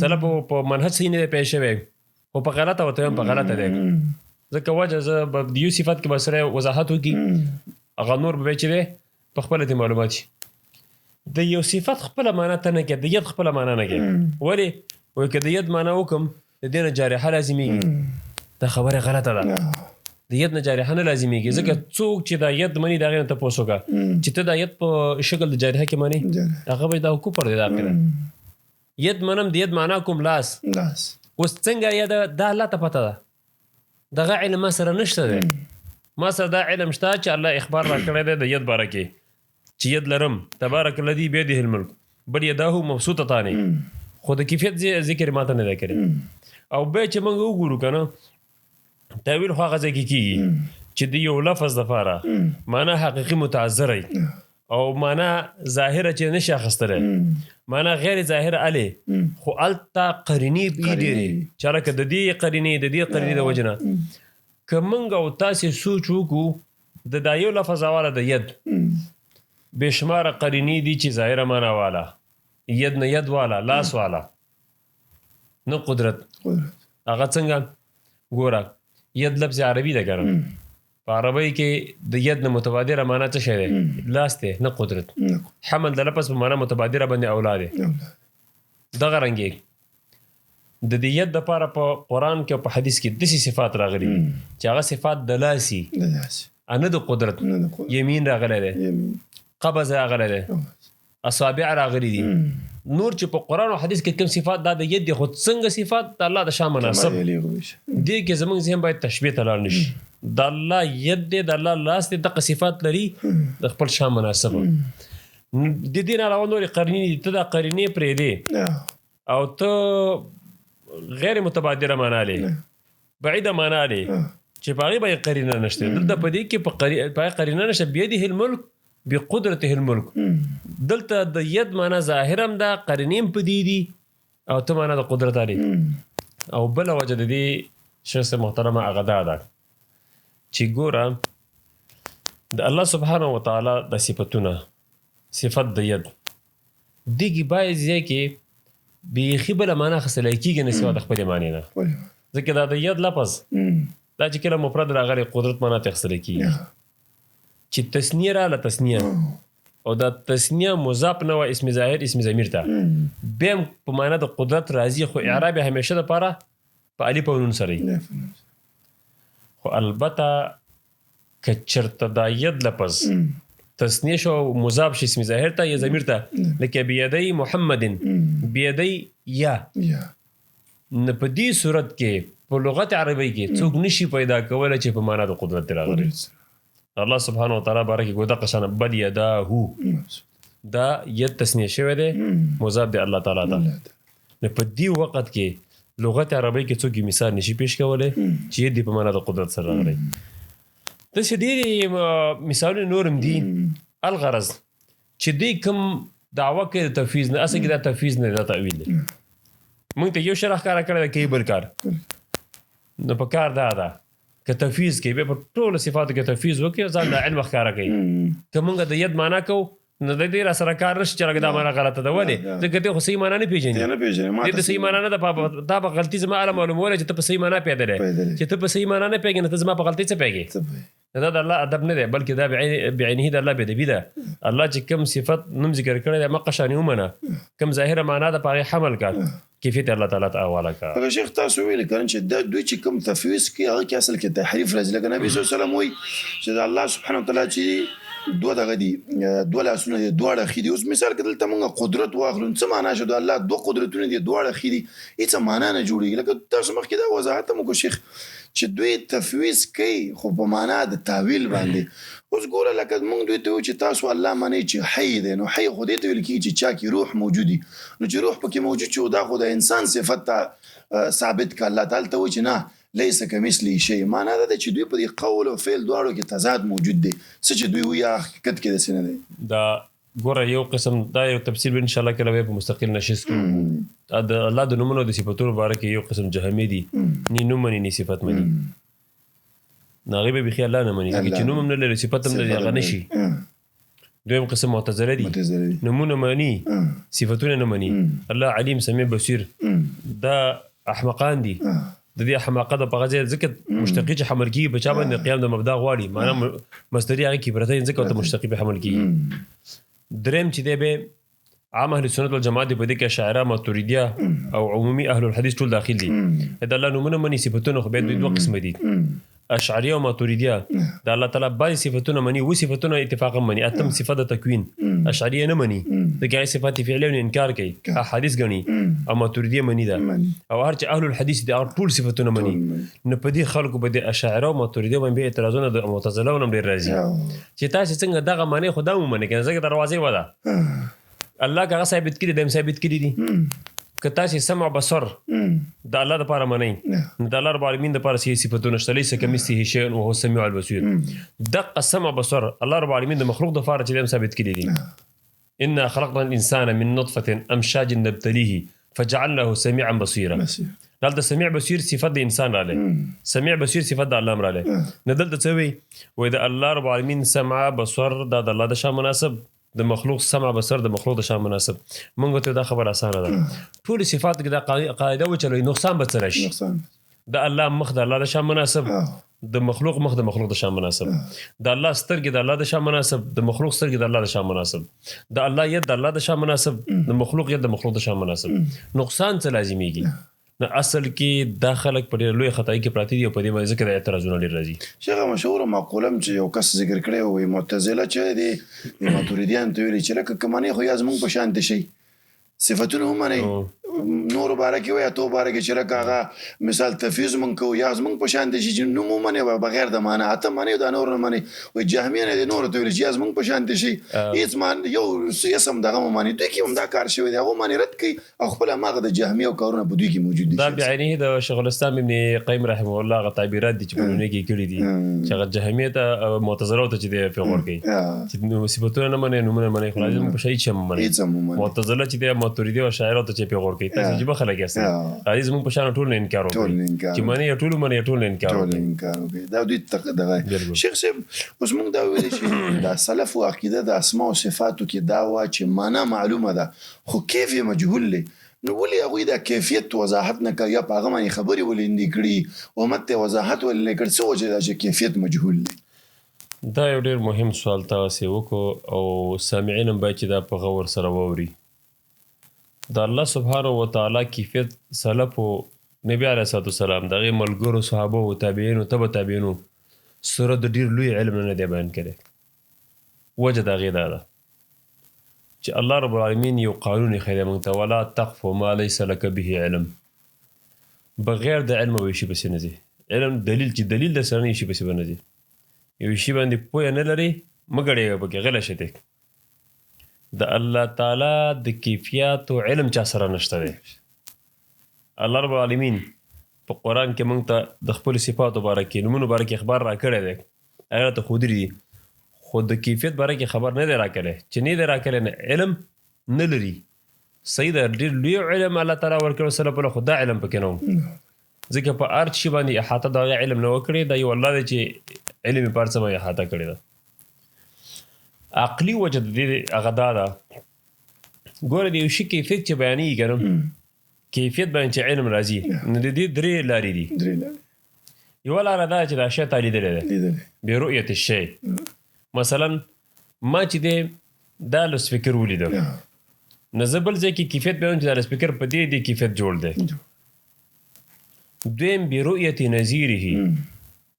سلف په منهج صحیح نه دی پوه شوی، خو په غلطه ورته وایم، په غلطه دی. ځکه وجه زه به د یو صفت کې به سړی وضاحت وکړي، هغه نور به چې دی په خپله دې معلومات شي. د یو صفت خپله معنا ته نه کوي، د ید خپله معنا نه کوي. ولې؟ وایي که د ید معنا وکړم د دې نه جارحه لازمېږي. دا خبره غلطه ده، د ید نه جارحه نه لازمېږي، ځکه څوک چې دا ید مني د هغې نه تپوس وکړه چې ته دا ید په شکل د جارحه کې منې، هغه به دا کفر دی. دا عقیده ید منم، د ید معنا کوم لاس، اوس څنګه ید دا الله ته پته ده، دغه علم ما سره نشته دی. ما سره دا علم شته چې الله اخبار راکړی دی د ید باره کې چې ید لرم، تبارک الذي بيده الملک بل یداه مبسوطتان، خو د کیفیت ذکر ماته نه دی کړی. او بیا چې موږ وګورو که نه، تأویل خو هغه ځای کې کېږي چې د یو لفظ دپاره معنا حقیقي متعذره او معنا ظاهره چې نشي اخیستلی، معنا غیر ظاهره الې، خو هلته قرینې بې ډېرې چې هلکه د دې قرینې د دې قرینې د وجې نه که موږ او تاسې سوچ وکړو د دا یو لفظ حواله د ید بېشماره قرینې دي چې ظاهره معنا والا، ید نه ید والا، لاس والا، نه قدرت. هغه څنګه؟ ګوره ید لفظ عربي ده که نه، په عربۍ کې د ید نه متبادره معنا څه شی دی؟ لاس دی، نه قدرت. حمل د لفظ په معنا متبادره باندې اولا دی. دغه رنګې د دې ید دپاره په قرآن کې او په حدیث کې داسې صفات راغلي دي چې هغه صفات د لاسي نه د قدرت. یمین راغلی دی، قبض راغلی دی، اصابع راغلي دي. نور چې په قرآن او حدیث کې کوم صفات دا د ید دی، خو څنګه صفات د الله د شان مناسب دې کې زموږ ذهن باید تشبیه ته لاړ نه شي. د الله ید دی، د الله لاس دی، دغه صفات لري د خپل شان مناسب. د دې نه علاوه نورې قرینې دي، ته دا قرینې پرېږدې او ته غیر متبادره معنا لري، بعیده معنا لري چې په هغې باندې قرینه نشته. دلته په دې کې په هغې قرینه نشته. بیده الملک بقدرته الملک، دلته د ید معنا ظاهر هم ده، قرینې هم په دې دي، او ته معنا د قدرت لري. او بله وجه د دې شخص محترمه هغه دا ده چې ګوره د الله سبحانه وتعالی د صفتونه، صفت د ید دې کې باید ځای کې بیخي بله معنا اخیستلی کېږي نه سوا د خپلې معنې نه، ځکه دا د ید لفظ دا چې کله مفرد راغلی قدرت معنا ته اخیستلی کېږي، چې تثنیه راله تثنیه، او دا تثنیه مضاف نه وه اسم ظاهر اسم ضمیر ته، بیا هم په معنا د قدرت راځي، خو اعراب یې همیشه دپاره په الف او نون سره وي. خو البته که چېرته دا ید لفظ تثنیه شو او مضاف شي اسم ظاهر ته یا ضمیر ته، لکه بیدی محمد بیدی یا، نو په دې صورت کې په لغت عربی کې څوک نشي پیدا کولی چې په معنا د قدرت راغلی. الله سبحانه وتعالی باره کې ګوده قشانه بل یداه، دا ید تثنیه شوی دی، مضاف دی الله تعالی ته. نو په دې وخت کې لغت عربی کې څوک مثال نشي پیش کولی چې ید په معنا د قدرت سره راغلی. داسې ډېرې مثالونه نور هم دي. الغرض چې دوی کوم دعوه کوي د تفویض نه، اصل کې دا تفویض نه دی، دا تأویل دی. موږ ته یو شرح ښکاره کړی دی، کوي بل کار. نو په کار دا ده که تفویض کوي بیا په ټولو صفاتو کې تفویض وکړي او ځان د علم ښکاره کوي. که موږ د ید معنا کوو نو د دې را سره کار نشي چې لکه دا معنا غلطه ده. ولې؟ ځکه دی خو صحیح معنا نه پېژني. دې ته صحیح معنا نه ده، دا په غلطي زما اله معلوموله چې ته په صحیح معنا پوهېدلی، چې ته په صحیح معنا نه پوهېږې نو ته زما په غلطۍ څه پوهېږې؟ دا د الله ادب نه دی، بلکې دا بعینه د الله بېادبي ده. الله چې کوم صفت نوم ذکر کړی دی مقه شانې ومنه، کوم ظاهره معنا ده په هغې حمل کړه، کیفیت الله تعالی ته حواله کړه. هغه شیخ تاسو ویل کړه چې دا دوی چې کوم تفویض کوي هغه کې اصل کې تحریف راځي. لکه نبی صلی الله علیه وسلم وایي چې د الله سبحانه وتعالی چې دوه دغه دي، دوه لاسونه دي، دواړه ښي دي. اوس مثال که دلته موږ قدرت واخلو څه معنا شو؟ د الله دوه قدرتونه دي، دواړه ښي دي، هېڅ معنا نه جوړېږي. لکه تاسو مخکې دا وضاحت هم وکړو شیخ چې دوی تفویض کوي خو په معنا د تاویل باندې. اوس ګوره لکه موږ دوی ته وایو چې تاسو الله منئ چې حی دی، نو حی خو دې ته ویل کېږي چې چا کې روح موجود وي، نو چې روح پکې موجود شي دا خو د انسان صفت ته ثابت کړه. الله تعالی ته وایي چې نه لیس کمثله شیء، معنا دا ده چې دوی په دې قول او فعل دواړو کې تضاد موجود دی، څه چې دوی وایي حقیقت کې داسې نه دی. دا ګوره یو قسم دا یو تفسیر به ان شاء الله کله به په مستقل نشست کې وکړو. د الله د نومونو د صفتونو باره کې یو قسم جهمي دي، نی نوم مني نی صفت مني، نو هغې به بیخي الله نه مني، ځکه چې نوم هم نه لري صفت هم نه لري، هغه نه شي. دویم قسم معتزله دي، نومونه مني صفتونه نه مني، الله علیم سمیع بصیر، دا احمقان دي. د دې حماقت په غځې ځکه مشتقي چې حمل کیږي په چا باندې قیام د مبدا غواړي، معنا مصدري هغه کې پرته ځکه ته مشتقي په حمل کیږي. دریم چې دی به عام اهل سنت والجماعت په دې کې اشاعره ماتریدیه او عمومي اهل الحدیث ټول داخل دي. د الله نومونه مني صفتونه خو به دوی دوه قسمه دي، اشعریه او ماتریدیه د الله تعالی بعض صفتونه مني و صفتونه اتفاقا مني، اتم صفت د تکوین اشعریه نه مني، ځکه هغه صفات فعلیه نه انکار کوي، احادیث ګڼي، او ماتریدیه مني ده، او هر چې اهل الحدیث دي هغه ټول صفتونه مني. نو په دې خلکو به د اشاعره او ماتریدیه باندې اعتراضونه د معتزله هم ډېر راځي چې تاسو څنګه دغه معنی خو دا ومنئ کنه، ځکه دروازې وده الله که هغه ثابت کړي دیم ثابت کړي دي. که تاسې سمع بصر د الله دپاره منئ، نو د الله رب العالمین دپاره صحیح صفتونه شته، لیس کمثله شیء وهو السمیع البصیر. دقه سمع بصر الله رب العالمین د مخلوق دپاره چې دیم ثابت کړي دي. انا خلقنا الانسان من نطفة امشاج نبتليه فجعلناه سميعا بصيرا. دلته سميع بصير صفت د انسان راغلی، سميع بصير صفت د الله راغلی. نو دلته څه وایي؟ وایي د الله رب العالمین سمع بصر دا د الله د شان مناسب، د مخلوق سمع بصر د مخلوق د شان مناسب. مونږ ته دا خبره اسانه ده، ټول صفات کې دا قاعده وچلوي، نقصان به څه راشي؟ د الله مخ د الله د شان مناسب، د مخلوق مخ د مخلوق د شان مناسب، د الله سترګې د الله د شان مناسب، د مخلوق سترګې د الله د شان مناسب، د الله ید د الله د شان مناسب، د مخلوق ید د مخلوق د شان مناسب. نقصان څه لازمیږي؟ نو اصل کې دا خلک په ډېره لویه خطایي کې پراته دي او په دې باندې ځکه د اعتراضونه ډېر راځي. شیخ مشهوره مقوله هم چې یو کس ذکر کړی وي، معتزله چې دي ماتریدیان ته ویلي چې لکه که منې خو یا زموږ په شان دي شي، صفتونه هم منئ، نور باره کې وای اتو باره کې چې لکه هغه مثال تفیض مونږ کو یا زمونږ په شان دي چې نوم ومني بغیر د معنا اته مني دا نور نه مني وای جهمیه نه دي نور ته ویل چې یا زمونږ په شان دي شي هیڅ مان یو اسم دغه معنی دوی کې هم دا کار شوی دی، هغه معنی رد کوي او خپل ماغه د جهمیه او کارونه په دوی کې موجود دي. دا بعینه د شیخ الاسلام ابن قیم رحمه الله غ تعبیرات دي چې په دنیا کې کړي دي چې هغه جهمیه ته معتزله ته چې دی پیغور کوي چې نو صفاتونه نه مني، نومونه مني، خو لازم په شي چې مني. هیڅ هم ومني. معتزله چې دی ماتریدي او شاعر ته چې پیغور کوي، تاسو چې خلک یاست راځي زموږ په شان ټول نه انکار ټول وکړي نه انکار چې مني یا ټول مني یا ټول نه انکار ټول وکړي. انکار وکړي. دا دوی دغه بالکل. شیخ صاحب اوس موږ دا ویل چې دا سلف او عقیده د اسماء او صفاتو کې دا وا چې معنا معلومه ده خو کیف یې مجهول دی، نو ولې هغوی دا کیفیت وضاحت نه کوي یا په هغه باندې خبرې ولې نه دي کړي، امت ته وضاحت ولې نه کړ، څه وجه ده چې کیفیت مجهول دی؟ دا یو ډېر مهم سوال تاسې وکړو او سامعین هم باید چې دا په غور سره واوري. د الله سبحانه وتعالی کیفیت سلفو، نبی علیه الصلاة والسلام، د هغې ملګرو، صحابو، تابعینو، تبع تابعینو سره د ډېر لوی علم نه دی بیان کړی. وجه د هغې دا ده چې الله رب العالمین یو قانون ایښی دی موږ ته، ولا تقف ما لیس لک به علم، بغیر د علمه به یو شي پسې نه ځي. علم دلیل چې دلیل در سره نه یو شي پسې به نه ځي. یو شي باندې پوهه نه لرې مه ګړېږه پکې، غلی شه دی. د الله تعالی د کیفیاتو علم چا سره نشته دی. الله رب العالمین په قرآن کې موږ ته د خپلو صفاتو باره کې، نومونو باره کې اخبار راکړی دی، هغه راته ښودلي دي، خو د کیفیت باره کې خبر نه دی راکړی. چې نه دی راکړی نه علم نه لري. صحیح ده، ډېر لوی علم الله تعالی ورکړی سلف له، خو دا علم پکې نه و، ځکه په هر شي باندې احاطه د هغه علم نه وکړي. دا یو الله دی چې علم یې په هر څه باندې احاطه کړې ده. عقلي وجه د دې هغه دا ده، ګوره د یو شي کیفیت چې بیانېږي که نه، کیفیت باندې چې علم راځي، نو د دې درې لارې دي. درې لارې. یوه لاره دا چې دا شی تا لیدلی دی، لیدلی. برؤیت الشی. مثلا ما چې دی دا لوسفیکر ولیده، نو زه بل ځای کې کیفیت بیانوم چې دا لوسفیکر په دې دې کیفیت جوړ دی. دویم برؤیت نظیره،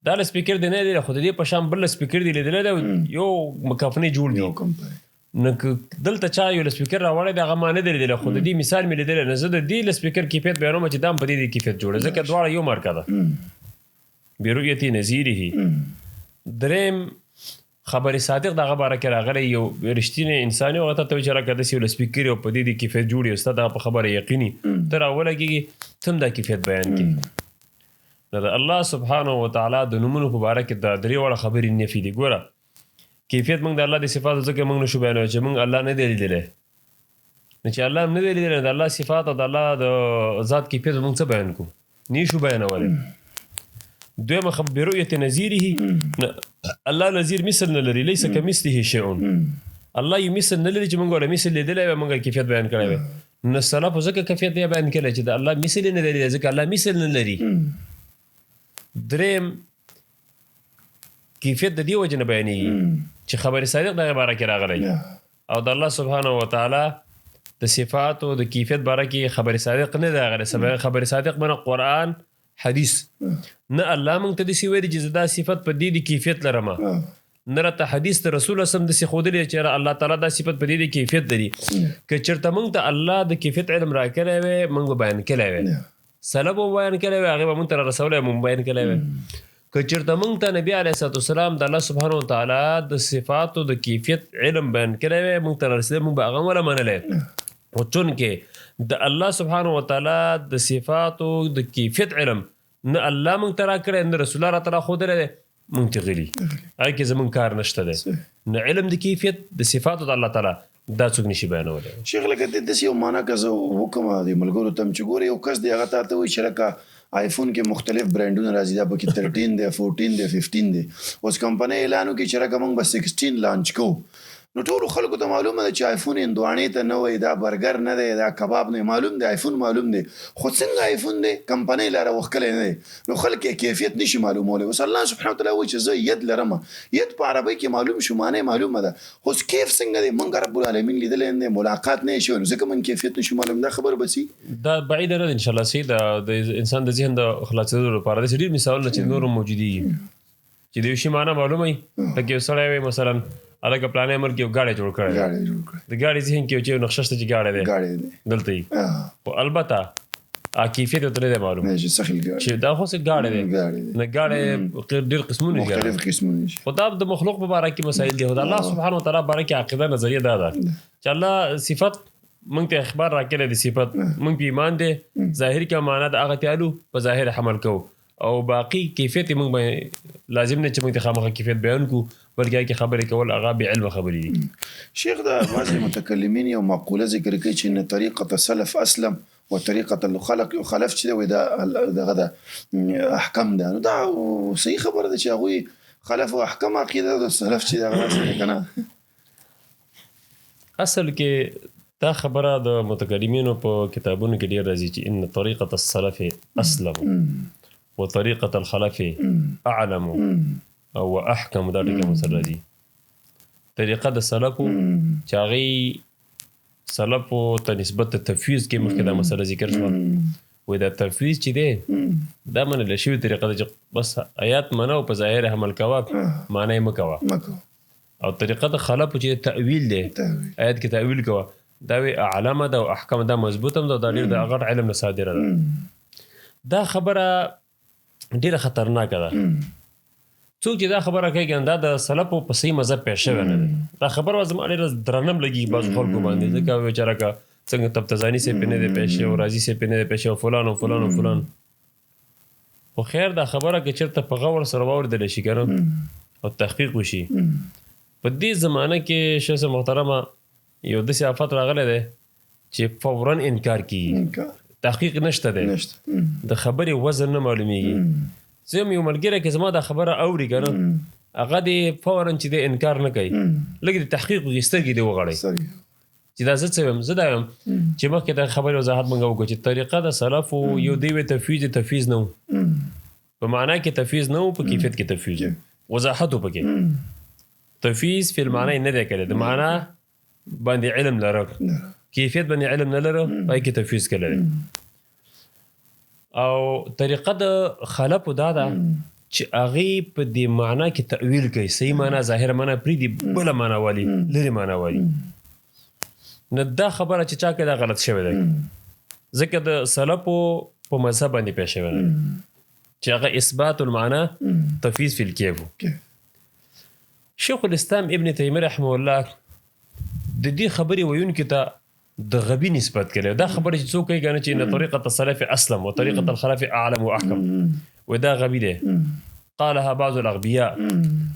دا لوسفیکر دی نه دی، خو د دې په شان بل لوسفیکر دی لیدلی دی، یو کمپنۍ جوړ دی. یو کمپنۍ. نو که دلته چا یو لوسفیکر راوړی دی، هغه ما نه دی لیدلی، خو د دې مثال مې لیدلی، نو زه د دې لوسفیکر کیفیت بیانوم چې دا هم په دې دې کیفیت جوړ دی، ځکه دواړه یو مارکه ده. برؤیت نظیره. دریم خبر صادق دغه باره کې راغلی، یو رښتینی انسان یو، هغه ته وایي چې راکه داسې یو لوسفیکر یو په دې دې کیفیت جوړ یو، ستا دغه په خبره یقیني ته راولګېږي، ته هم دا کیفیت بیان کړي. نو د الله سبحانه وتعالی د نومونو په باره کې دا درې واړه خبرې نفي دي. ګوره کیفیت موږ د الله د صفاتو ځکه موږ نشو بیانولی چې موږ الله نه دی لیدلی. نو چې الله نه دی لیدلی، د الله صفات او د الله د ذات کیفیت موږ څه بیان کړو؟ نه شو بیانولی. دویمه خبره برؤیت نظیره، الله نظیر مثل نه لري، لیس کمثله شیء. الله یو مثل نه لري چې موږ ولا مثل لیدلی وای، موږ کیفیت بیان کړی وای. نو سلف ځکه کیفیت یې بیان کړی چې د الله مثل نه لري، ځکه الله مثل نه لري. دریم کیفیت د دې وجې نه بیانېږي چې خبر صادق دغه باره کې راغلی او د الله سبحانه وتعالی د صفاتو د کیفیت باره کې خبر صادق نه دی راغلی. خبر صادق منه قرآن حدیث نه. الله موږ ته داسې ویلي چې زه دا صفت په دې دې کیفیت لرم، نه راته حدیث د رسول الله صم داسې ښودلی چې یاره الله تعالی دا صفت په دې دې کیفیت لري. که چېرته موږ ته الله د کیفیت علم راکړی وی، موږ به بیان کړی وی، سلف به بیان کړی وی، هغې به موږ ته را رسولی وی، موږ بیان کړی وی. که چېرته موږ ته نبی علیه الصلاة والسلام د الله سبحانه وتعالی د صفاتو د کیفیت علم بیان کړی وی، موږ ته را رسېدلی، موږ به هغه هم وله منلی. خو چونکې د الله سبحانه وتعالی د صفاتو د کیفیت علم نه الله موږ ته راکړی، نه رسول الله راته راښودلی دی، موږ ته غلي، هغه کې زموږ کار نشته دی. نه علم د کیفیت د صفاتو د الله تعالی دا څوک نشي بیانولی. شیخ لکه د داسې یو معنا که زه وکړم د ملګرو ته هم چې ګورې یو کس دی، هغه تا ته وایي چې لکه آیفون کې مختلف برانډونه راځي، دا پکې 13 دی، 14 دی، 15 دی. اوس کمپنۍ اعلان وکړي چې لکه موږ به 16 لانچ کوو، نو ټولو خلکو ته معلومه ده چې آیفون هندواڼې ته نه وایي، دا برګر نه دی، دا کباب نه دی، معلوم دی آیفون معلوم دی، خو څنګه آیفون دی کمپنۍ لاره وښکلی نه دی، نو خلک یې کیفیت نشي معلومولی. اوس الله سبحانه وتعالی وایي چې زه ید لرم، ید په عربۍ کې معلوم شو، معنی معلومه ده، خو اوس کیف څنګه دی موږ رب العالمین لیدلی نه دی، ملاقات نه شوی، نو ځکه موږ کیفیت نشو معلوم. دا خبره به سي دا بعیده نه ده انشاءالله، سي دا د انسان د ذهن د خلاصېدلو لپاره داسې ډېر مثالونه چې نور هم موجودېږي چې د یو شي معنی معلومه وي. لکه یو سړی وي مثلا الکه پلانې ملک یو ګاډی جوړ کړی، ګاډی جوړ کړی، د ګاډي ذهن کې یو چې نقشه شته چې ګاډی دی، ګاډی دی دلته یې. خو البته کیفیت ورته نه دی معلوم نه چې څه خیل ګاډی چې دا خو څه ګاډی دی، ګاډی دی، نه ګاډی ډېر قسمونه دي، مختلف قسمونه دي. خو دا د مخلوق په باره کې مسایل دي. خو د الله سبحانه وتعالی باره کې عقیده نظریه دا ده چې الله صفت مونږ ته اخبار راکړی دی، صفت مونږ په ایمان دی، ظاهر کې معنا د هغه تیالو په ظاهر حمل کوو، او باقي کیفیت مونږ به لازم نه چې مونږ ته خامخا کیفیت بیان کو، بلکې هغه کې خبرې کول هغه بې علمه خبرې دي. شیخ دا بعضې متکلمین یو مقوله ذکر کوي چې ان طریقة السلف اسلم وطریقة الخلق خلف چې دی وایي دا دغه ده احکم ده. نو دا صحیح خبره ده چې هغوی خلف او احکم عقیده ده، سلف چې دی هغه داسې دی که نه؟ اصل کې دا خبره د متکلمینو په کتابونو کې ډېر راځي چې ان طریقة السلف اسلم وطریقة الخلف اعلم او احکم، دا ټکی هم سره راځي. طریقه د سلفو چې هغوی سلفو ته نسبت د تفویض کې مخکې دا مسله ذکر شوه، وایي دا تفویض چې دی دا منل شوې طریقه ده چې بس آیات منه او په ظاهر حمل کوه، معنی یې مه کوه. او طریقه د خلفو چې تأویل دی، آیات کې تأویل کوه، دا وی اعلمه ده او احکم ده، مضبوط هم ده، دا ډېر د غټ علم نه صادره ده. دا خبره ډېره خطرناکه ده. څوک چې دا خبره کوي کنه دا د سلفو په صحیح مذهب پېښ شوی نه دی. دا خبره زما ډېره درنه هم لګېږي بعضو خلکو باندې، ځکه بیچاره که څنګه تفتزاني صاحب پرې نه دی پېښ شوی او رازي صاحب پرې نه دی پېښ شوی او فلان او فلان او فلان. خو خیر دا خبره که چېرته په غور سره واورېدلی شي که نه او تحقیق وشي، په دې زمانه کې شیخ صاحب محترمه یو داسې آفت راغلی دی چې فوراً انکار کېږي، تحقیق نشته دی، د خبرې وزن نه معلومیږي. زه هم یو ملګری که زما دا خبره اوري که نه هغه دې فوراً چې دی انکار نه کوي، لږ دې تحقیق وکړي، سترګې دې وغړوي چې دا زه څه وایم. زه دا وایم چې مخکې د خبرې وضاحت مونږ وکړو چې طریقه د سلفو یو دی وی تفویض، تفویض نه و، په معنا کې تفویض نه و، په کیفیت کې تفویض و، وضاحت و پکې. تفویض فی المعنی نه دی کړی، د معنا باندې علم لره، کیفیت باندې علم نه لره، پای کې تفویض کړی دی. او طریقه د خلفو دا ده چې هغې په دې معنا کې تأویل کوي، صحیح معنا ظاهره معنا پرېږدي، بله معنا والي، لرې معنا والي. نو دا خبره چې چا کوي دا غلط شوی دی، ځکه د سلفو په مذهب باندې پېښ شوی دی چې هغه اثبات المعنی تفویض فی الکیف. شیخ الاسلام ابن تیمیه رحمه الله د دې خبرې ویونکي ته د غبي نسبت کړی. دا خبره چې څوک کوي که نه چې ان طریقة السلف اسلم وطریقة الخلف اعلم واحکم، وایي دا غبي دی، قالها بعض الاغبیاء،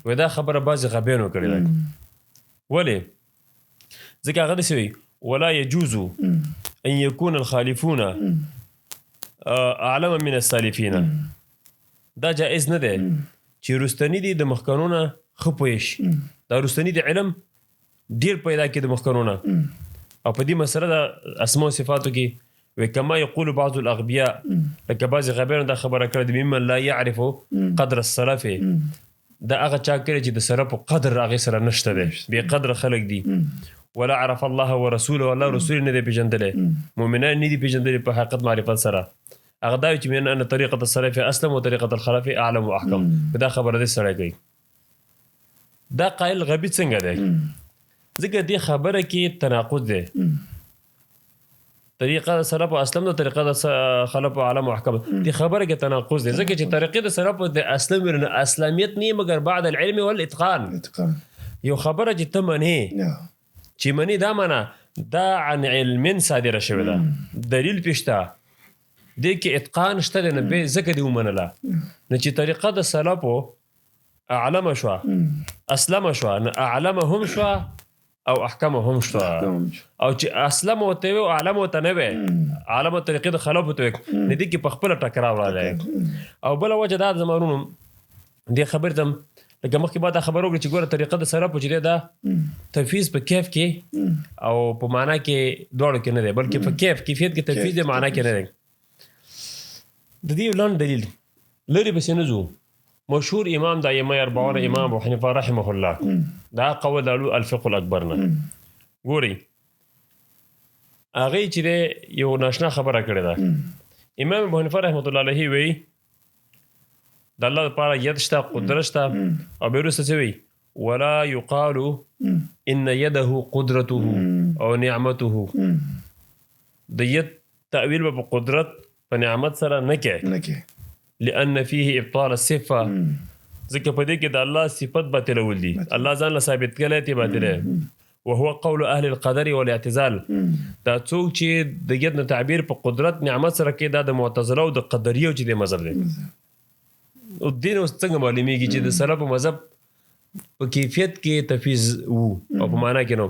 وایي دا خبره بعضې غبیانو کړې ده. ولې؟ ځکه هغه داسې وایي ولا يجوز ان يكون الخالفون اعلم من السالفین. دا جائز نه دی چې وروستني دي د مخکنو نه ښه پوه شي، دا وروستني د علم ډېر پیدا کړي د مخکنو نه، او په دې مسله د اسماء او صفاتو کې وایي کما یقول بعض الاغبیاء، لکه بعضې غبیانو دا خبره کړې ده ممن لا يعرف قدر السلف، دا هغه چا کړی چې د سلفو قدر هغې سره نشته دی، بې قدره خلک دي. ولا عرف الله ورسوله، الله رسول نه دی پېژندلی، مؤمنان نه دي پېژندلي په حقیقت معرفت سره. هغه دا وایي چې من ان طریقة السلف اسلم وطریقة الخلف اعلم واحکم، دا خبره دې سړی کوي. دا قایل غبي څنګه دی؟ ځکه دې خبره کې تناقض دی. طریقه د سلف اسلم ده، طریقه د خلف اعلم واحکم، دې خبره کې تناقض دی. ځکه چې طریقې د سلف د اسلم ویل نو اسلامیت نه مګر بعد العلم والاتقان. یو خبره چې ته منې، چې منې دا معنا دا عن علم صادره شوې ده، دلیل پې شته، دې کې اتقان شته دی، نو بې ځکه دې ومنله. نو چې طریقه د سلفو اعلم شوه، اسلم شوه، نو اعلم هم شوه او احکام هم شته. او چې اسلم ورته وي او اعلم ورته نه وي، اعلم طریقې د خلف ورته وي، نو دې کې په خپله ټکراو راغلی. او بله وجه دا زما وروڼو دې خبرې ته لکه مخکې ما دا خبره وکړه چې ګوره طریقه د سلفو چې دی دا تفویض په کیف کې او په معنا کې دواړو کې نه دی، بلکې په کیف کیفیت کې تفویض دی، معنا کې نه دی. د دې یو لنډ دلیل لرې پسې نه ځو. مشهور امام د ائمه اربعون امام ابو حنیفه رحمه الله دا قول د الفقه الاکبر نه ګوري، هغې چې دی یو ناشنا خبره کړې ده. امام ابو حنیفه رحمه الله علیه وایي د الله لپاره ید شته، قدرت شته، او بیا وروسته څه وایي؟ ولا يقال ان يده قدرته او نعمته. د ید تأویل به په قدرت په نعمت سره نه کې، نه کې، لأن فيه ابطال الصفه، ځکه په دې کې د الله صفت باطلول دي، الله ځان له ثابت کړی تی باطله. وهو قول اهل القدر والاعتزال. دا څوک چې د ید نه تعبیر په قدرت نعمت سره کې، دا د معتزله او د قدریو چې د مذهب دی. او دین اوس څنګه معلومیږي چې د سلف مذهب په کیفیت کې تفیض وو او په معنا کې نو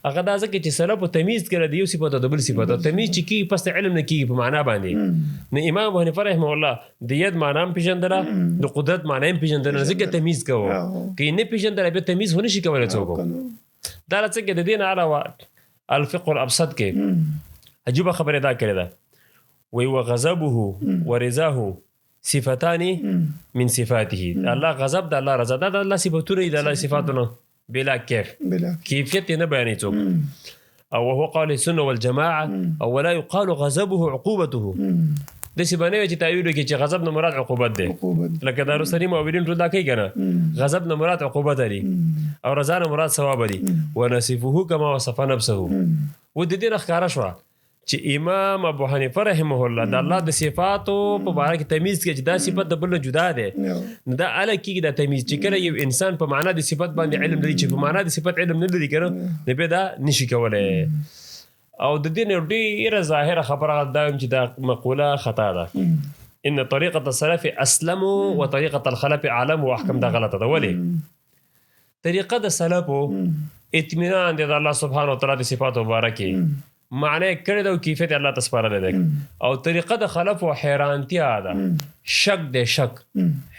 هغه دا ځکه چې سلف تمیز کړی د یو صفت او د بل صفت تمیز چې کیږي پس علم نه کیږي په معنا باندې. نو امام ابو حنیفه رحمه الله د ید معنا هم پېژندله، د قدرت معنا هم پېژندله، ځکه تمیز کوه. که یې نه پېژندله بیا تمیز خو نشي کولی څوک. دا څنګه د دې نه علاوه الفقه الابسط کې عجیبه خبره دا کړې ده، وی وغضبه ورضاه صفتان من صفاته. الله غضب د الله رضا، دا د الله صفاتونه دي، د الله صفاتونه بلا کیف، کیفیت نه بیانې څوک. او وهو قول السنه والجماعه. او ولا يقال غضبه عقوبته. داسې به نه وي چې تاویل وکړي چې غضب نه مراد عقوبت دی، لکه دا رسني مؤولین ټول دا کوي که نه، غضب نه مراد عقوبت دی او رضا نه مراد ثواب دی. ونصفه کما وصف نفسه. و د دې نه ښکاره شوه چې امام ابو حنیفه رحمه الله د الله د صفاتو په باره کې تمیز کوي چې دا صفت د بل نه جدا دی. نو دا اله کېږي دا تمیز چې کله یو انسان په معنا د صفت باندې علم لري، چې په معنا د صفت علم نه لري که نه، نو بیا دا نشي کولی. او د دې نه ډېره ظاهره خبره دا چې دا مقوله خطا ده، ان طریقة السلف اسلم وطریقة الخلف اعلم واحکم. دا غلطه ده. ولې؟ طریقه د سلفو اطمینان دی د الله سبحانه وتعالی د صفاتو مبارکې معنی کړی ده او کیفیت الله ته سپارلی دی. او طریقه د خلفو حیرانتیا ده، شک دی، شک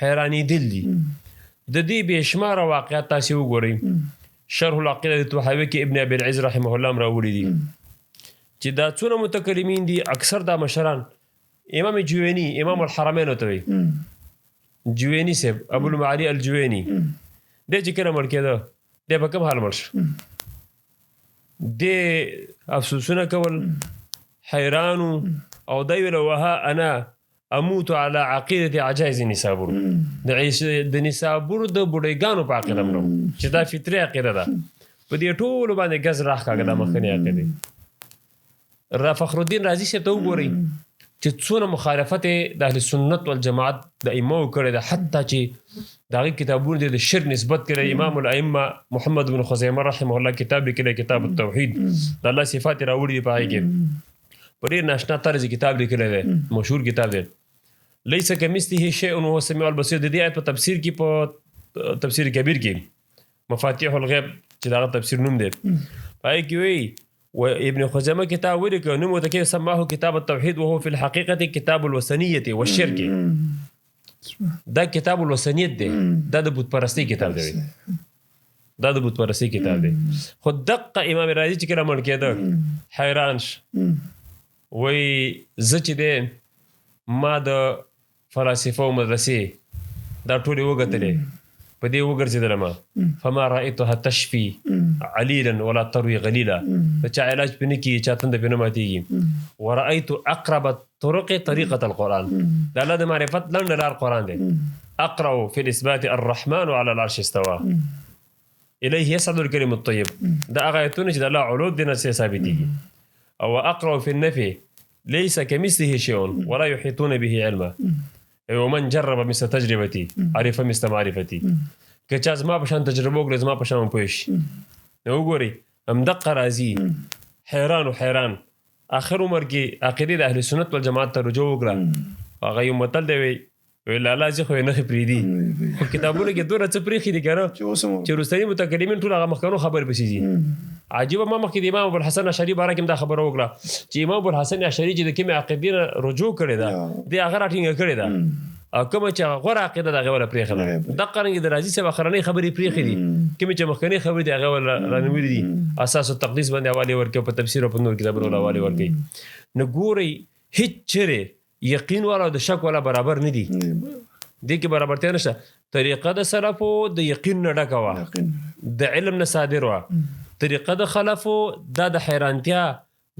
حیرانېدل دي. د دې بې شماره واقعات تاسې وګورئ. شرح العقیده د طحاوي کې ابن ابي العز رحمه الله هم راوړي دي چې دا څونه متکلمین دي، اکثر دا مشران امام جویني، امام الحرمین ته وایي، جویني صاحب ابو المعالي الجویني، دی چې کله مړ کېده دی په کوم حال مړ شو؟ دی افسوسونه کول، حیرانو، او دی ویل وها انا اموت على عقیدة عجائز نسابور، د نسابور د بوډیګانو په عقیده مرم چې دا فطري عقیده ده. په دې ټولو باندې ګز راښکاږه دا مخکنۍ عقیدې. را فخر الدین رازي صاحب ته وګورئ چې څونه مخالفت یې د اهل سنت والجماعت د ائمو کړی ده، حتی چې د هغې کتابونو د شرک نسبت کړی. امام الائمه محمد بن خزیمه رحمه الله کتاب لیکلی، کتاب التوحید، د الله صفات یې راوړي دي په هغې کې، په ډېر ناشنا طرز کتاب لیکلی دی، مشهور کتاب دی. لیس کمثله شیء وهو السمیع البصیر. د دې آیت په تفسیر کې، په تفسیر کبیر کې، مفاتیح الغیب چې د هغه تفسیر نوم دی، په هغې کې وایي و ابن خزیمه کتاب ولیکه، نوم ورته کې سماه کتاب التوحید وهو فی الحقیقة کتاب الوثنیة والشرک. دا کتاب الوثنیت دی، دا د بت پرستی کتاب دی، دا د بت پرستی کتاب دی. خو دقه امام رازي چې کله مړ کېده حیران شو، وایي زه چې دی ما د فلاسفو مدرسې دا ټولې وکتلې، په دې وګرځېدلم، فما رأيتها تشفي عليلا ولا تروي غليلا، د چا علاج پې نه کېږي، چا تنده پې نه ماتېږي. ورأيت أقرب الطرق طريقة القرآن، د الله د معرفت لنډه لار قرآن دی. أقرأ في الإثبات الرحمن على العرش استوى إليه يصعد الكلم الطيب، دا هغه آیتونه چې د الله علو دې نه څه ثابتېږي. او أقرأ في النفي ليس كمثله شيء ولا يحيطون به علما ومن جرب مثل تجربتي عرف مثل معرفتي، که چا زما په شان تجربه وکړه زما په شان پوه شي. نو وګورئ همدقه راځي حیران و حیران آخر عمر کې عقیدې د اهل سنت والجماعت ته رجوع وکړه. هغه یو متل دی، وی لالا ځي خو یې نښې پرېږدي، خو کتابونو کې دومره څه پرېښي دي که نه چې وروستني متکلمین ټول هغه مخکنو خبرې پسې ځي. عجیبه، ما مخکې د امام ابوالحسن اشعري باره کې هم دا خبره وکړه چې امام ابوالحسن اشعري چې د کومې عقیدې نه رجوع کړې ده، دې هغه راټینګه کړې ده، او کومه چې هغه غوره عقیده ده هغې وله پرېښې ده. دقه رنګ د رازي صاحب اخرنۍ خبرې پرېښې دي، کومې چې مخکنۍ خبرې دي هغې وله رانیولې دي، اساس التقدیس باندې حوالې ورکوي، په تفسیر او په نور کتابونو وله حوالې ورکوي. نو ګورئ هېڅ چېرې یقین والا او د شک والا برابر نه دي، دې کې برابرتیا نشته. طریقه د سلفو د یقین نه ډکه وه، د علم نه صادر وه. طریقه د خلفو دا د حیرانتیا،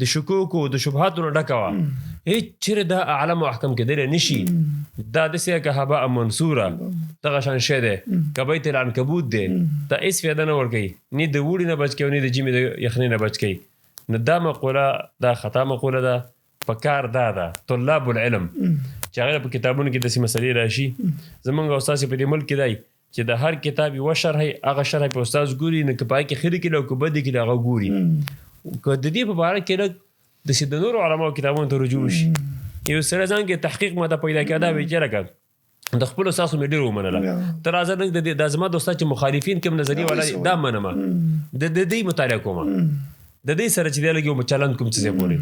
د شکوکو، د شبهاتو نه ډکه وه. هیڅ چیرې دا اعلم او احکم کېدلی نشي. دا داسې که هباء منثوره دغه شان شی دی، که بیت العنکبوت دی، دا هیڅ فایده نه ورکوي، نه د اوړي نه بچ کوي، نه د ژمي د یخنۍ نه بچ کوي. نو دا مقوله دا خطا مقوله ده. په کار دا ده طلاب العلم چې هغه په کتابونو کې داسې مسلې راشي. زمونږ او ستاسې په دې ملک کې دی چې د هر کتاب یوه شرح، هغه شرح په استاد ګوري، نو که پای کې ښه لیکلي او که بد لیکلي هغه ګوري. که د دې په باره کې لږ داسې د نورو علماو کتابونو ته رجوع وشي، یو سړی ځان کې تحقیق ماته پیدا کړه، دا وایي چې لکه د خپل استاد خو مې ډېر ومنله، ته راځه لږ د دې دا زما د استاد چې مخالفین کوم نظریې والا دي دا منم، د دې مطالعه کوم، د دې سره چې دی لږ یو چلند کوم څه ځای پورې،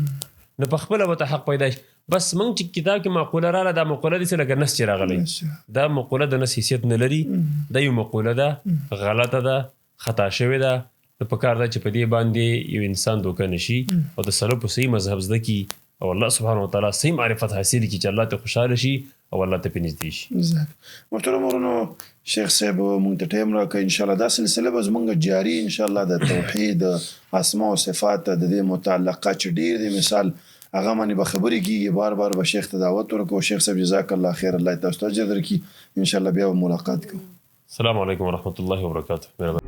نو په خپله به ته حق پیدا شي. بس موږ چې کتاب کې مقوله راغله، دا مقوله داسې لکه نص چې راغلی، دا مقوله د نص حیثیت نه لري، دا یو مقوله ده، غلطه ده، خطا شوې ده. نو په کار ده چې په دې باندې یو انسان دوکه نه شي او د سلفو صحیح مذهب زده کړي او الله سبحانه وتعالی صحیح معرفت حاصل کړي چې الله ته خوشحاله شي او الله ته پې نږدې شي. محترم ورونو، شیخ صاحب مونږ ته ټایم راکړ، ان شاء الله دا سلسله به زمونږ جاري ان شاء الله د توحید، اسماء او صفات د دې متعلقه چې ډیر دی مثال هغه باندې به خبرې کیږي، بار بار به شیخ ته دعوت ورکو. شیخ صاحب جزاک الله خیر، الله تاسو ته اجر درکړي، ان شاء الله بیا به ملاقات کوو. السلام علیکم ورحمت الله وبرکاته. مهرباني.